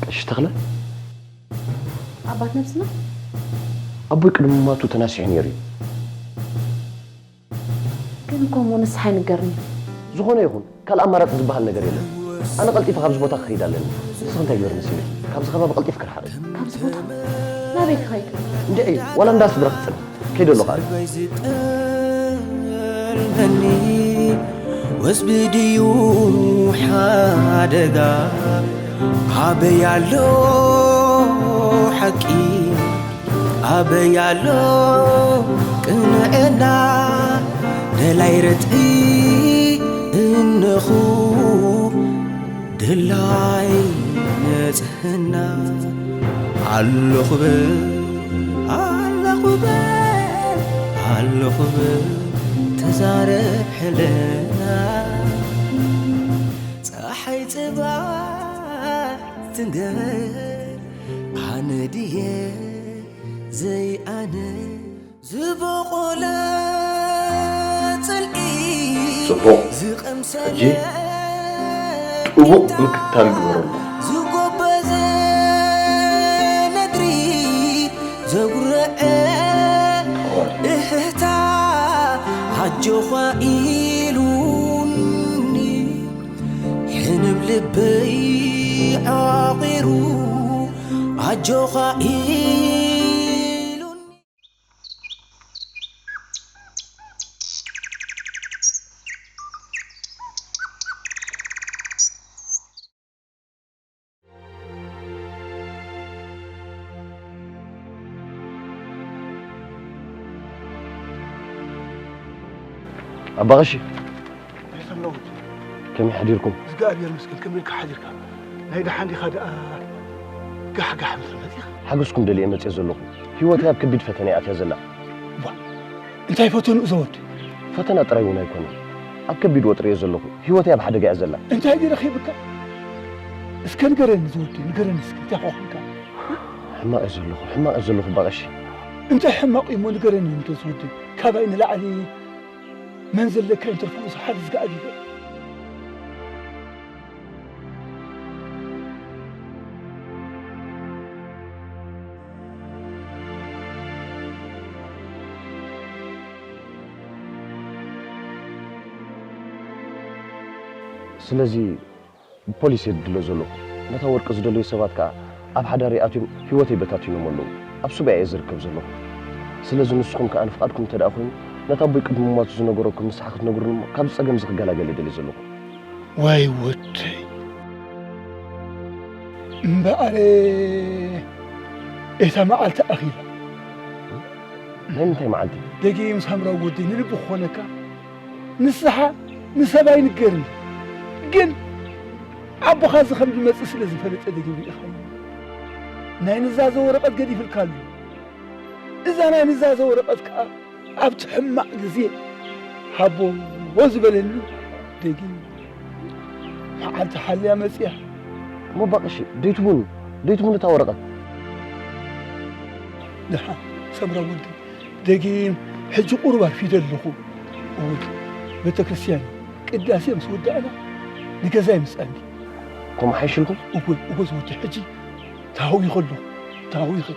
ቀሺ ተኽለ? ኣባት ነብስና? ኣቦይ ቅድሚ ምማቱ ተናሲሑ ነይሩ እዩ። ግን እኮ እሞ ንስሓ ኣይንገርኒ። ዝኾነ ይኹን፣ ካልእ ኣማራጺ ዝበሃል ነገር የለን። ኣነ ቀልጢፈ ካብዚ ቦታ ክኸይድ ኣለኒ። ንስኺ እንታይ ግበሪ መሲለኪ? ካብዚ ከባቢ ቀልጢፍኪ ርሓቒ። ካብዚ ቦታ? ናበይ ክኸይድ? እንድዒ፣ ዋላ እንዳ ስድራ ክጽንሕ። ከይደ ኣለኹ ኣነ። ሰበይ ዝጠልመኒ ወዝቢ ድዩ ሓደጋ? ኣበይ ኣሎ ሓቂ? ኣበይ ኣሎ ቅንዕና? ደላይ ርትዒ እንኹ፣ ደላይ ንጽህና። ኣለኹ በል፣ ኣለኹ በል፣ ኣለኹ በል፣ ተዛረብ ሕልና። ጸሓይ ጽባሕ ትንገር፣ ኣነ ድየ ዘይኣነ? ዝበቖለ ጽልኢ ጽቡቕ። ዝቐምሰለ ሕጂ ጥቡቕ ምክትታል ግበረሉ። ዝጎበዘ ነድሪ ዘጉረዐ እህታ ኣጆኻ ኢሉኒ። ሕንብ ልበይ ዓቒሩ ኣጆኻ ኢሉኒ። ኣባ ቀሺ። ቤተም ለውጥ። ከመይ ሓዲርኩም? እግዚኣብሔር ይመስገን፣ ከመይ ኢልካ ሓዲርካ? ናይ ደሓን ዲኻ ደኣ ጋሕ ጋሕ ምትብል መጺኻ? ሓገዝኩም ደልየ መጽየ ዘለኹ። ህይወተይ ኣብ ከቢድ ፈተነ እያ ኣትያ ዘላ። ዋ፣ እንታይ ፈተንኡ እዞ ወዲ? ፈተና ጥራይ እውን ኣይኮነን። ኣብ ከቢድ ወጥሪ እየ ዘለኹ። ህይወተይ ኣብ ሓደጋ እያ ዘላ። እንታይ ድዩ ረኺብካ? እስከ ንገረኒ እዞ ወዲ፣ ንገረኒ እስከ፣ እንታይ ኾንካ? ሕማቕ እየ ዘለኹ፣ ሕማቕ እየ ዘለኹ ኣባ ቀሺ። እንተ ሕማቕ እዩ እሞ ንገረኒ እንተ ዝወደይ። ካባይ ንላዕሊ መን ዘለካ ይትርፎ ምስ ሓደ ዝገኣል ይበል። ስለዚ ብፖሊስ እየ ዝድሎ ዘለኹ። ነታ ወርቂ ዝደለዩ ሰባት ከኣ ኣብ ሓዳረይ ኣትዮም ህይወተይ በታቲኖም ኣለዉ። ኣብ ሱባኤ እየ ዝርከብ ዘለኹ። ስለዚ ንስኹም ከኣ ንፍቓድኩም እንተ ደኣ ኮይኑ፣ ነታ ኣቦይ ቅድሚ ምሟቱ ዝነገረኩም ንስሓ ክትነግሩኒ እሞ ካብዚ ጸገም እዚ ክገላገል እየ ደልየ ዘለኹ። ዋይ ወደይ፣ እምበኣረ እታ መዓልቲ ኣኺላ። ናይ ምንታይ መዓልቲ? ደጊም ሳምራዊ ወደይ፣ ንልቢ ክኾነካ፣ ንስሓ ንሰብ ኣይንገርን። ግን ኣቦኻ እዚ ከም ዝመጽእ ስለ ዝፈለጠ ደጊም ርኢኻዮ። ናይ ኑዛዘ ወረቐት ገዲፍልካ ኣሎ። እዛ ናይ ኑዛዘ ወረቐት ከኣ ኣብቲ ሕማቕ ግዜ ሃቦ ዝበለኒ ደጊም መዓልቲ ሓልያ መጽያ። እሞ ባቕሺ፣ ደይትቡኒ፣ ደይትቡኒ እታ ወረቐት። ደሓን፣ ሰምረ ወዲ፣ ደጊም ሕጂ ቁሩብ ኣርፊደ ኣለኹ። እውይ፣ ቤተክርስትያን ቅዳሴ ምስ ወዳእና ንገዛይ ምጻኒ። ከምኡ ሓይሽልኩም? እወ፣ እወ ዝወዲ፣ ሕጂ ተሃዊኸ ኣለኹ፣ ተሃዊኸ።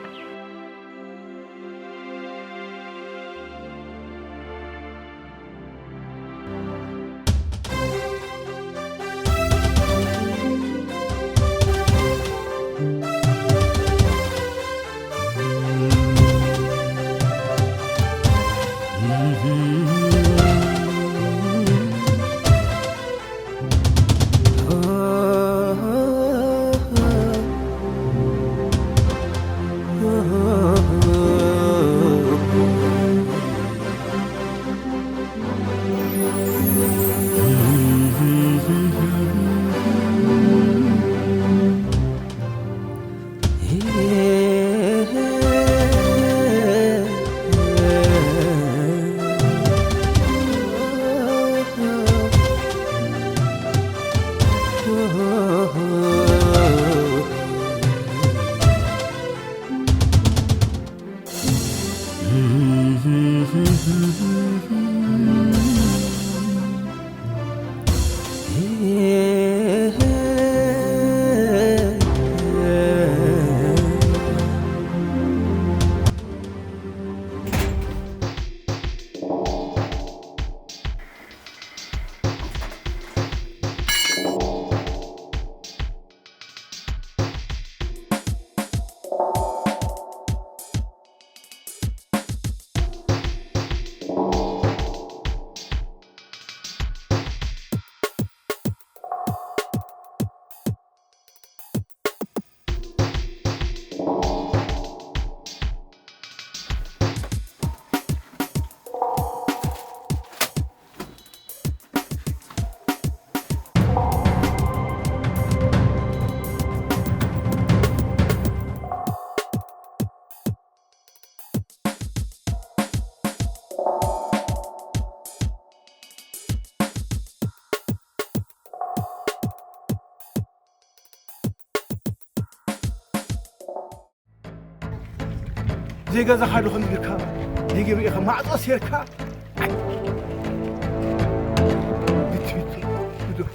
ዘይገዛኻ ዶ ከም ኢልካ፣ ዘይገቢእኻ ማዕጾ ሴርካ፣ ብትቢት፣ ብዶ-፣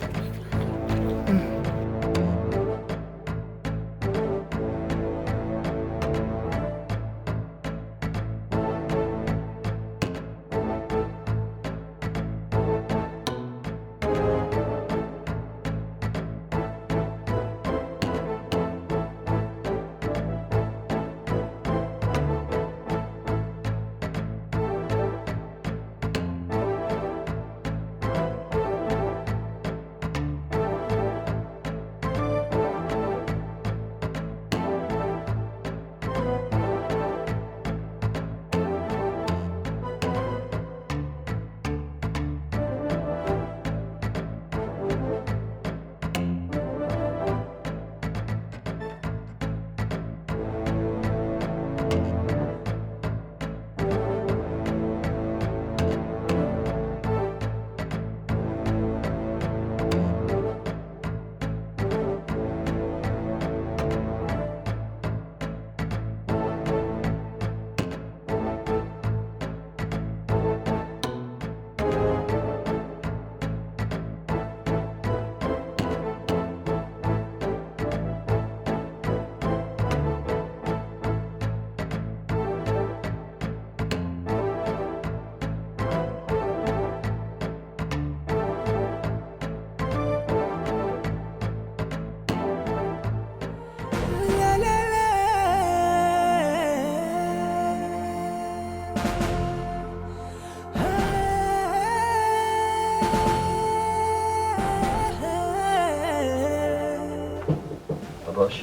ኣባ ቀሺ፣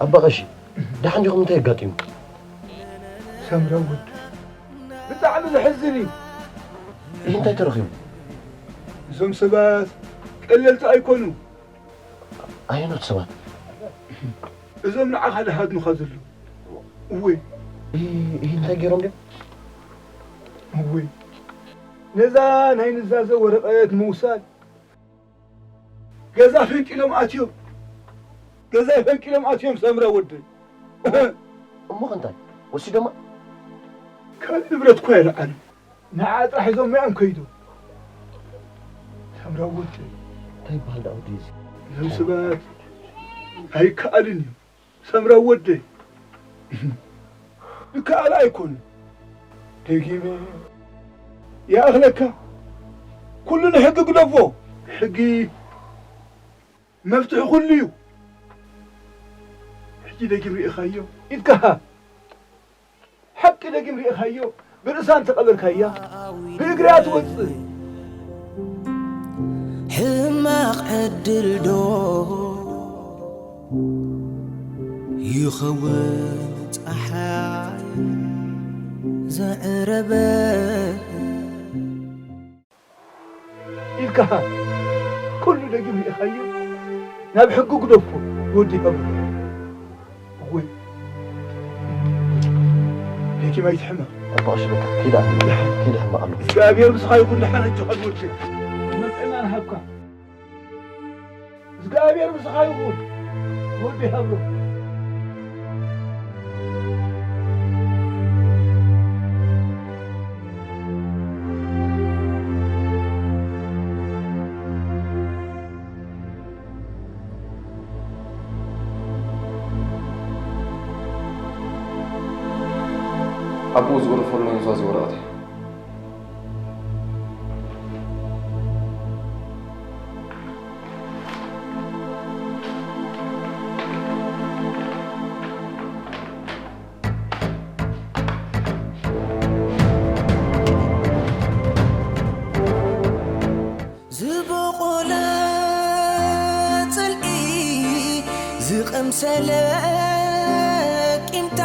ኣባ ቀሺ፣ ደሓን ዲኹም? እንታይ ኣጋጢሙ? ሰምረ ወድ፣ ብጣዕሚ ዘሕዝን እዩ። እዚ እንታይ ተረኺቡ? እዞም ሰባት ቀለልቲ ኣይኮኑ። ኣየኖት ሰባት? እዞም ንዓኻ ዝሃድኑኻ ዘለዉ። እወ። እ-፣ እ-፣ እንታይ ገይሮም ድዮም? እወ። ነዛ ናይ ኑዛዘ ወረቐት ምውሳድ ገዛ ፈንቂሎም ኣትዮም። ገዛይ ፈንቂሎም ኣትዮም ሰምረ ወደይ። እሞ እንታይ? ወሲዶማ? ካልእ ንብረት እኳ የልዓሉ። ንዓ ጥራሕ ሒዞም እዮም ከይዶም። ሰምረ ወደይ። እንታይ ይበሃል ደኣ ወዲ እዚ? እዞም ሰባት ኣይከኣልን እዩ። ሰምረ ወደይ። ይከኣል ኣይኮን። ደጊመ ይኣኽለካ። ኩሉ ንሕጊ ግደፎ። ሕጊ መፍትሒ ኩሉ እዩ። ሕጂ ደጊም ርኢኻዮ። ኢድካ ሃብ። ሓቂ ደጊም ርኢኻዮ። ብርእሳ እንተቐበልካያ፣ ብእግርያ ትወጽእ። ሕማቕ ዕድል ዶ ይኸውን ጸሓይ ዘዕረበ? ኢልካ ኩሉ ደጊም ርኢኻዮ። ናብ ሕጊ ግደፎ ወዲ ገብሩ። እወይ። ደጊም ኣይትሕመቕ። ኣባ ቀሺ በቃ ኪዳ። ኪዳ ሕማቕ ኣሎ። እግዚኣብሔር ምሳኻ ይኹን። ደሓን ኣጆኻ ወዲ። መጥዕና ንሃብካ። እግዚኣብሔር ምሳኻ ይኹን። ወዲ ሃብሮ። ኣቦኡ ዝገደፈሉ ናይ ኑዛዜ ወረቐት እዩ። ዝበቖለ ጽልኢ ዝቐምሰለ ቂምታ።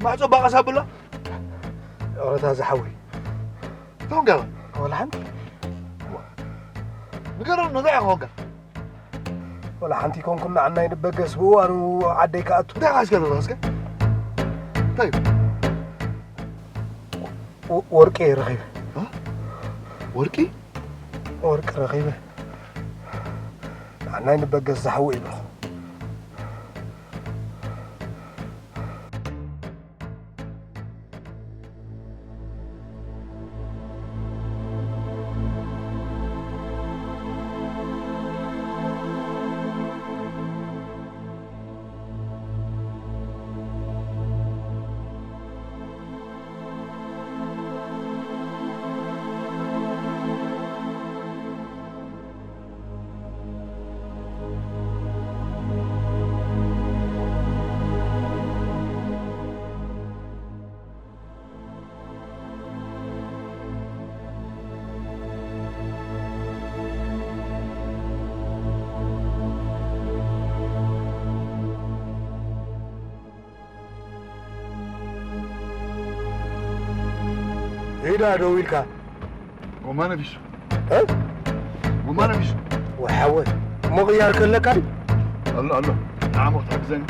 ማዕጾ ባቐስ ኣብላ። ይቕረታ ዝሓወይ። እንታይ ኾንካ? ወላ ሓንቲ። ንገረኒ፣ እንታይ ኢኻ ኾንካ? ወላ ሓንቲ ኮንኩና፣ ዓናይ ንበገስ ብእዋኑ ዓደይ ክኣቱ። እንታይ ኢኻ እስከ ንብሎ እስከ? እንታይ እዩ? ወ-፣ ወርቂ ረኺበ። እ? ወርቂ? ወርቂ ረኺበ። ዓናይ ንበገስ ዝሓወይ ይብልኹ። ሄዳ ደው ኢልካ። ጎማ ነፊሱ። እ? ጎማ ነፊሱ። ወሓወ። ምቕያር ከለካ ድዩ? ኣሎ፣ ኣሎ። ንዓሞ ክትሕግዘኒ።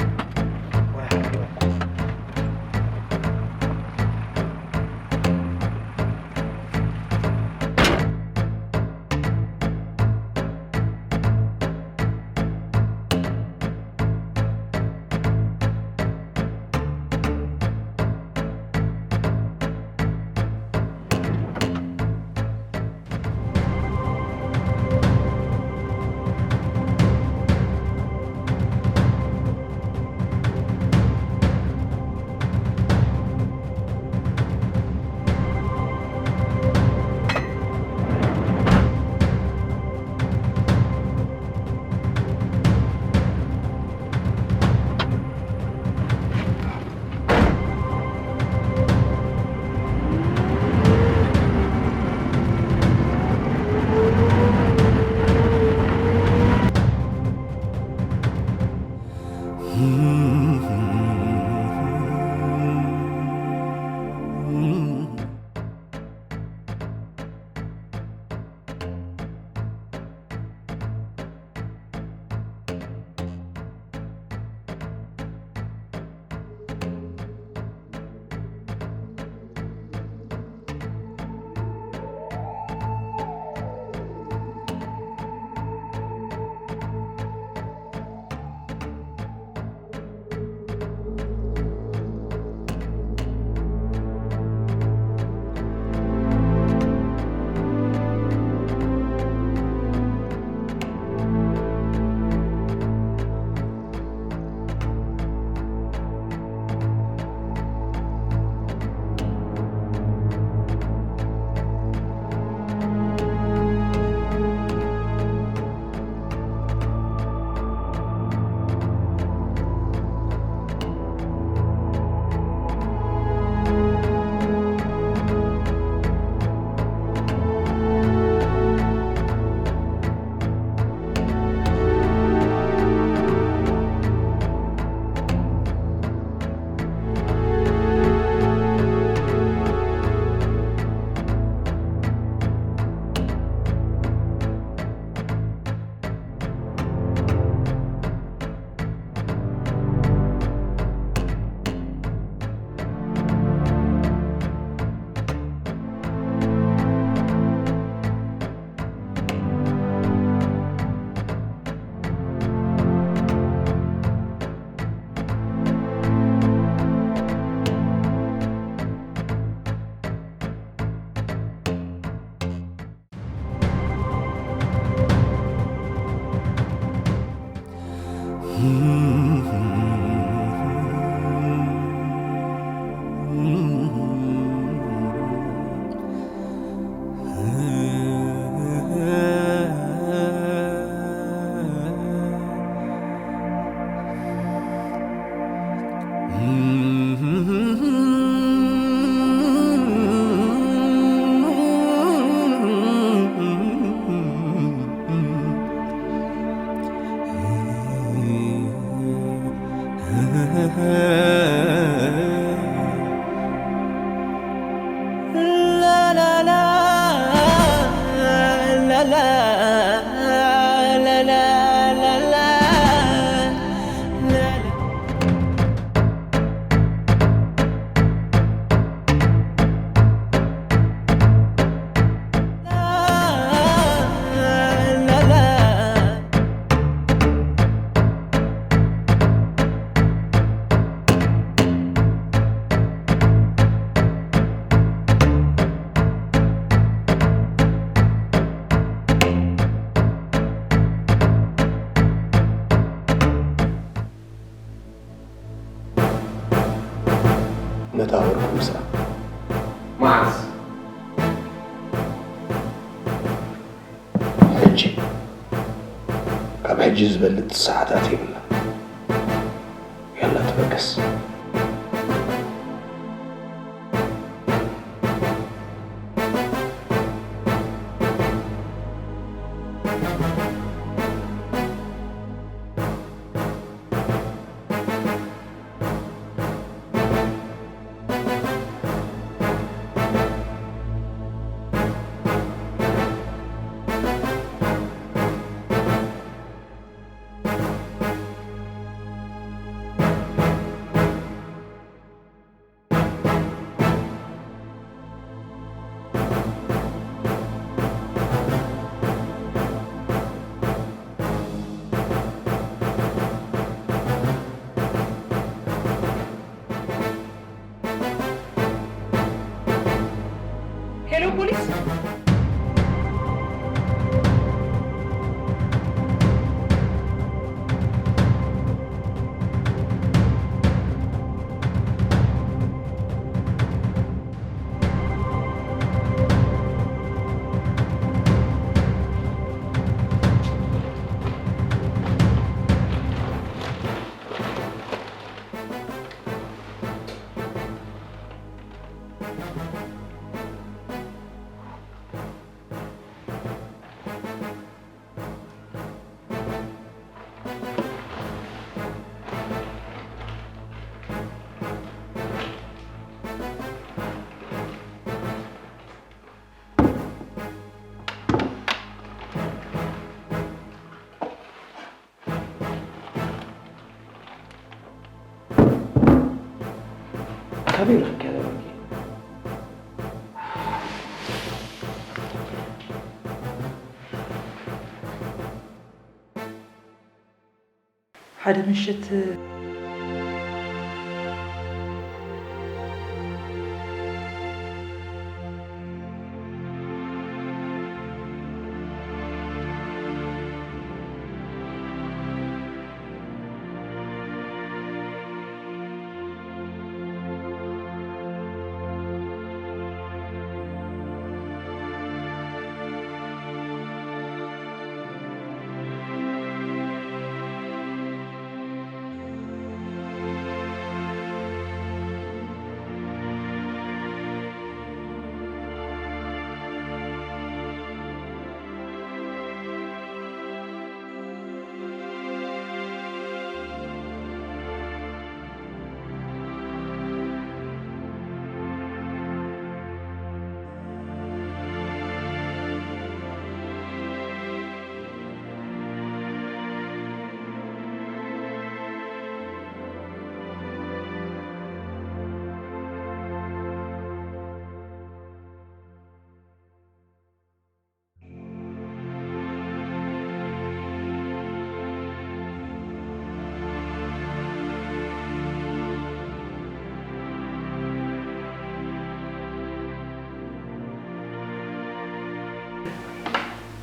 ነታ ወርቂ ምስኣ። መዓስ? ሕጂ። ካብ ሕጂ ዝበልጽ ሰዓታት የብላ። ያላ ተበገስ። ሄሎ ፖሊስ። ካበይ ረኺብካያ እዛ ወርቂ? ሓደ ምሽት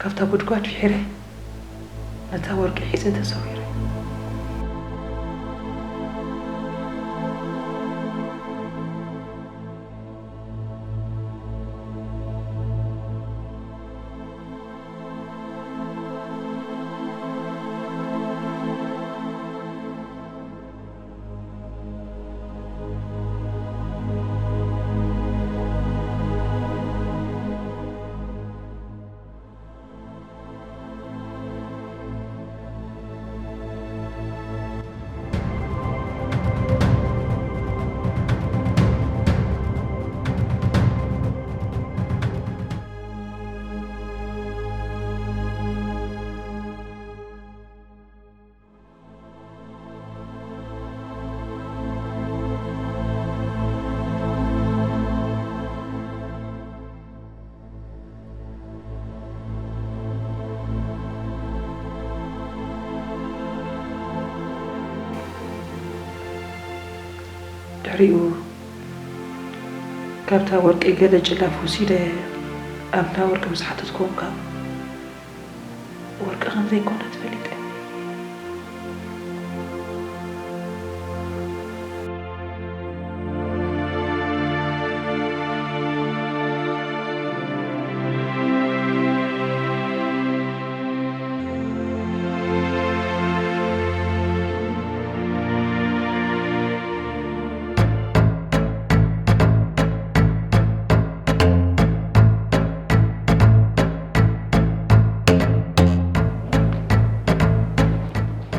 ካብታ ጉድጓድ ፊሒረ ነታ ወርቂ ሒዘ ተሰዊረ። ሪኡ ካብታ ወርቂ ገለ ጭላፍ ወሲደ ኣብታ ወርቂ ምስ ሓተትኩዎም ካብ ወርቂ ከም ዘይኮነት ፈሊጠ።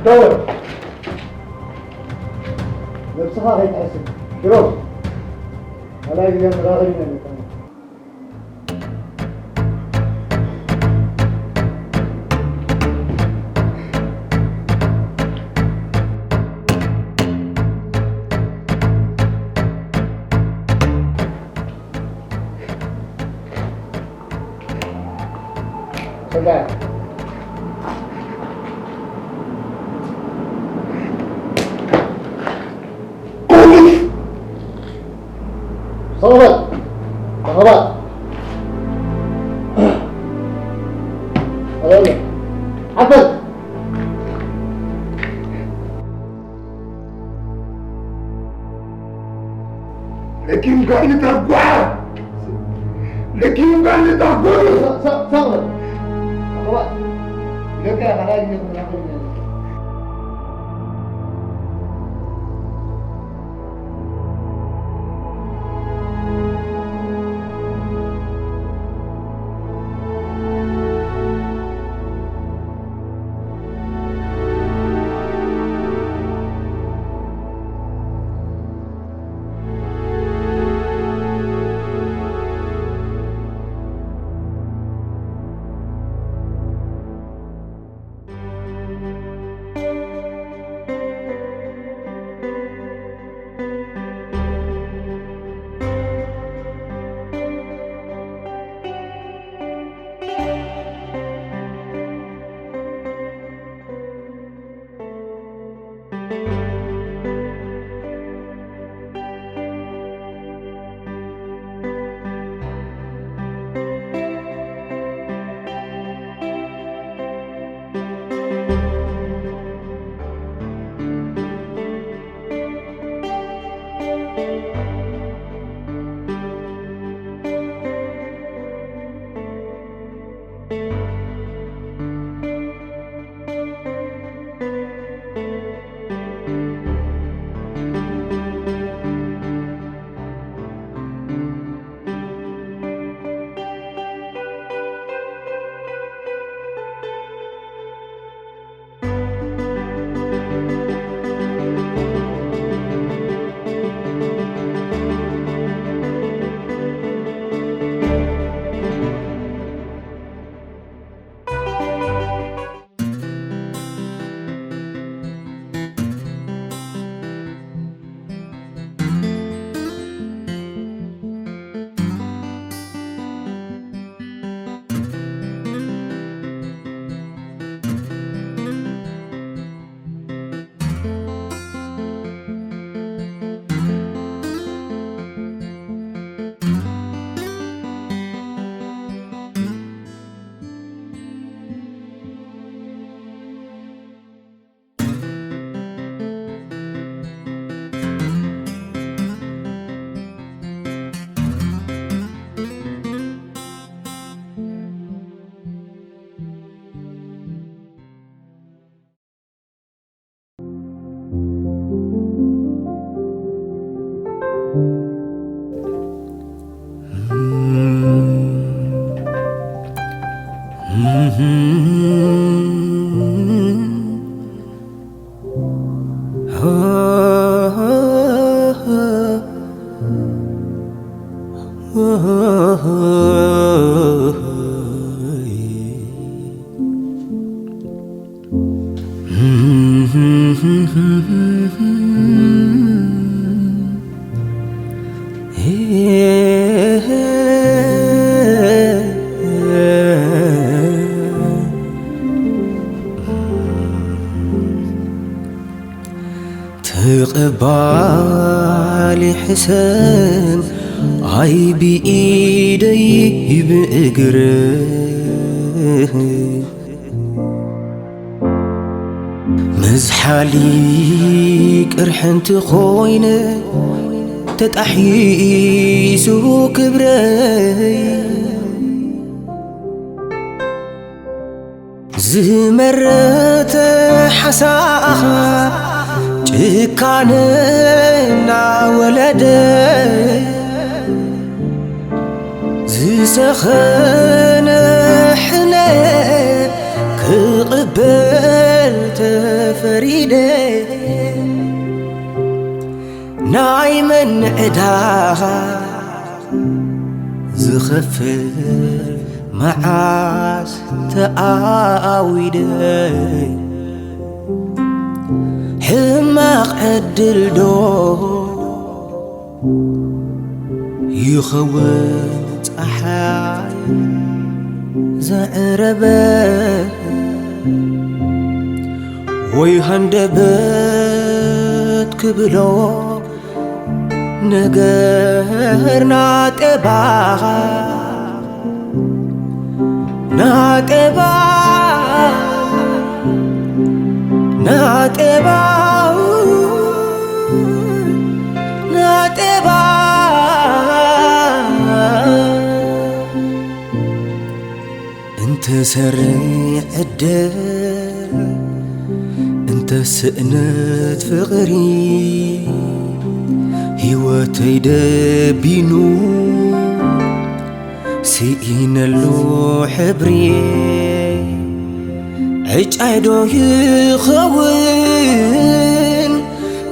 ደወል። ነብስኻ ከይትሕስብ። ኪሮስ፣ ካልኣይ ግዜ ተራኺብና ኣለና። ሰውበት! ተኸባት! ኣበለ! ዓፈት! ለኪም ጋር ልታጓ! ለኪም ጋር ልታጓ! ሰውበት! ተኸባት! ለካ ካልኣይ ግዜ ክንራኸብ ኢና። ተቐባይ ልሕሰን ኣይ ብኢደይ ብእግር መዝሓሊ ቅርሕንቲ ኮይነ ተጣሒሱ ክብረይ ዝመረተ ሓሳኻ ጭካነ እናወለደ ዝሰኸነ ሕነ ክቕበል ተፈሪደ ናይ መን ዕዳ ዝኸፍል መዓስ ተኣዊደ ሕማቕ ዕድል ዶ ይኸውን ጸሓይ ዘዕረበ ወይ ሃንደበት ክብሎ ነገር ናጤባ ናጤባ ናጤባ ናጤባ እንተ ሰርዕ ዕድል እንተ ስእነት ፍቕሪ ህይወተይ ደቢኑ ስኢነሉ ሕብሪ ዕጫይ ዶ ይኸውን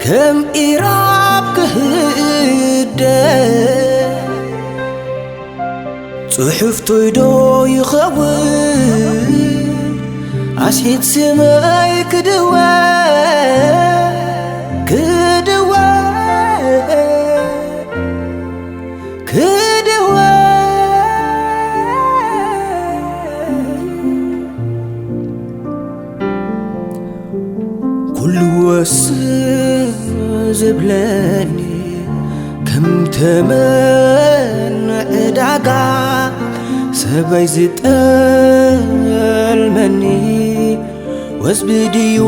ከም ኢራብ ክህደ ጽሑፍቶይ ዶ ይኸውን ኣስሒት ስመይ ክድወ ክድወ ክድወ ኩሉ ወስ ዝብለኒ ከም ተመን ዕዳጋ ሰበይ ዝጠልመኒ ወዝቢ ድዩ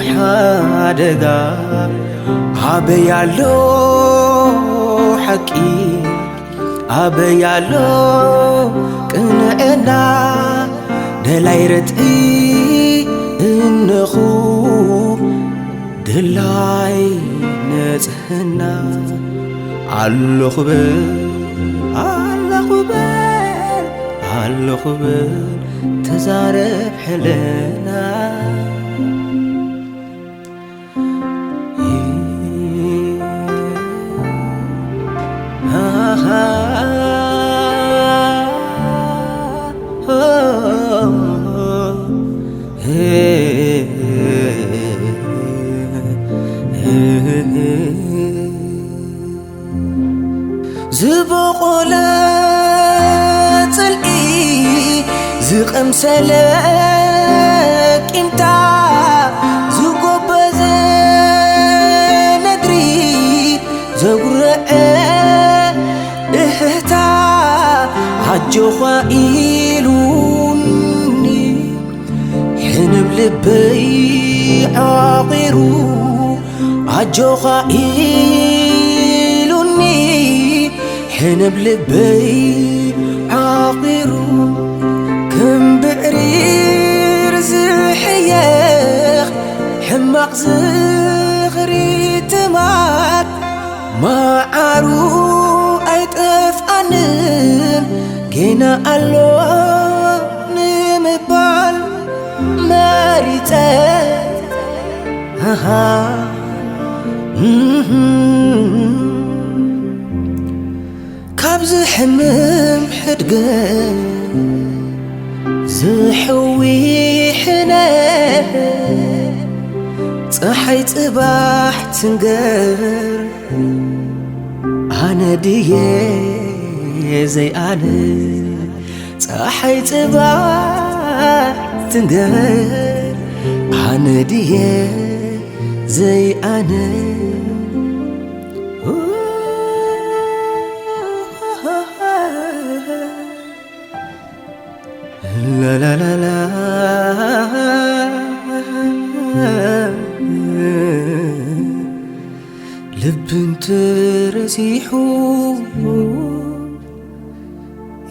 ሓደጋ ኣበይ ኣሎ ሓቂ ኣበይ ኣሎ ቅንዕና ደላይ ርትዒ እነኹ ደላይ ንጽህና ኣለኹ በል ኣለኹ በል ኣለኹ በል ተዛረብ ሕልና ዝበቖለ ጽልኢ ዝቐምሰለ ቂምታ ዝጎበዘ ነድሪ ዘጉረዐ እህታ ኣጆኻ ኢሉኒ ሕንብ ልበይ ዓቒሩ ኣጆኻ ኢሉኒ ሕንብ ልበይ ዓቒሩ ከም ብዕሪር ዝሕየኽ ሕማቕ ዝኽሪ ትማል መዓሩ ኣይጠፍኣንን ጌና ኣሎ ንምባል መሪጸ ሃሃ እህም። ካብ ዝሕምም ሕድገ ዝሕዊ ሕነ ፀሓይ ፅባሕ ትንገር ኣነ ድየ ዘይኣነ ፀሓይ ፅባሕ ትንገር ኣነ ድየ ዘይኣነ ላላላላ ልቢ እንተረሲሑ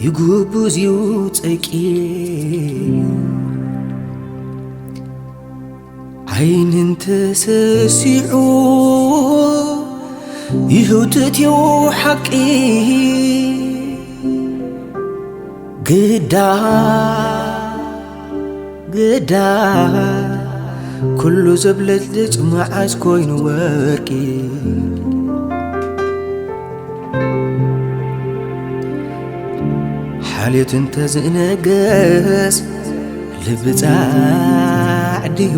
ይጉብዝ እዩ ጸይቂ። ዓይኒ እንተሰሲዑ ይህውትት እዩ ሓቂ። ግዳ ግዳ ኩሉ ዘብለጭልጭ መዓስ ኮይኑ ወርቂ። ሓልዮት እንተዝእነገስ ልቢ ጻዕድዩ።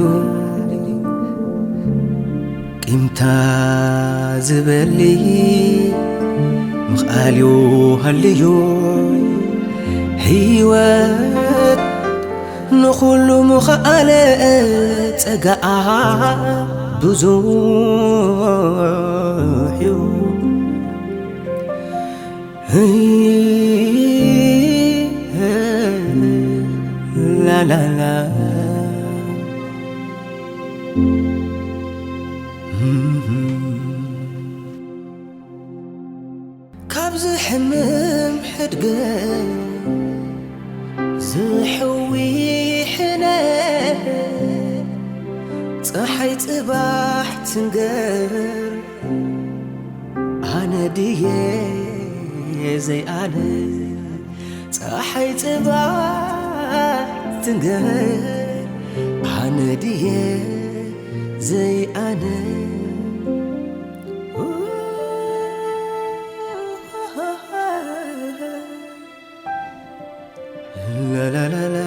ቂምታ ዝበሊ ምኽኣልዩ ሃልዩ። ህይወት ንኹሉ ምኽኣለ ጸጋኣ ብዙሕ እዩ። ላላላ ካብዚ ሕምም ሕድገ ዝሕዊ ሕነ ጸሓይ ጽባሕ ትንገር። ኣነ ድየ ዘይኣነ ጸሓይ ጽባሕ ትንገር። ኣነ ድየ ዘይኣነ ላላላላ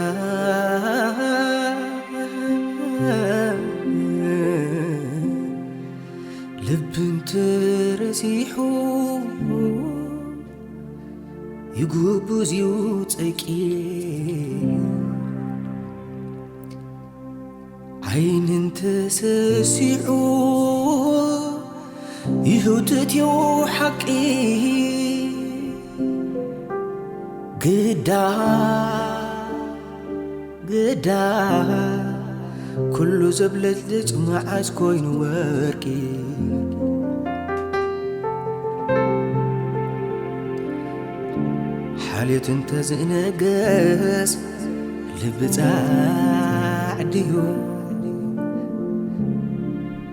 ልቢ እንተረሲሑ ይጉብዝ እዩ ጸይቂ። ዓይኒ እንተሰሲዑ ይህውትት እዩ ሓቂ። ግዳ ግዳ ኩሉ ዘብለጭልጭ መዓስ ኮይኑ ወርቂ። ሓልዮት እንተዝእነገስ ልቢ ጻዕድዩ።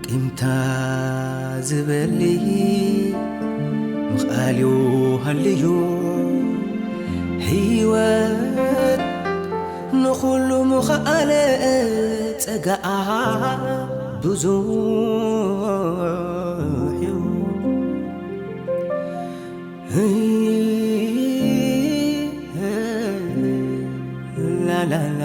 ቂምታ ዝበሊ ምኽኣልዩ ሃልዩ። ህይወት ንኹሉ ምኽኣለ ጸጋኣ ብዙሕ እዩ። ላላላ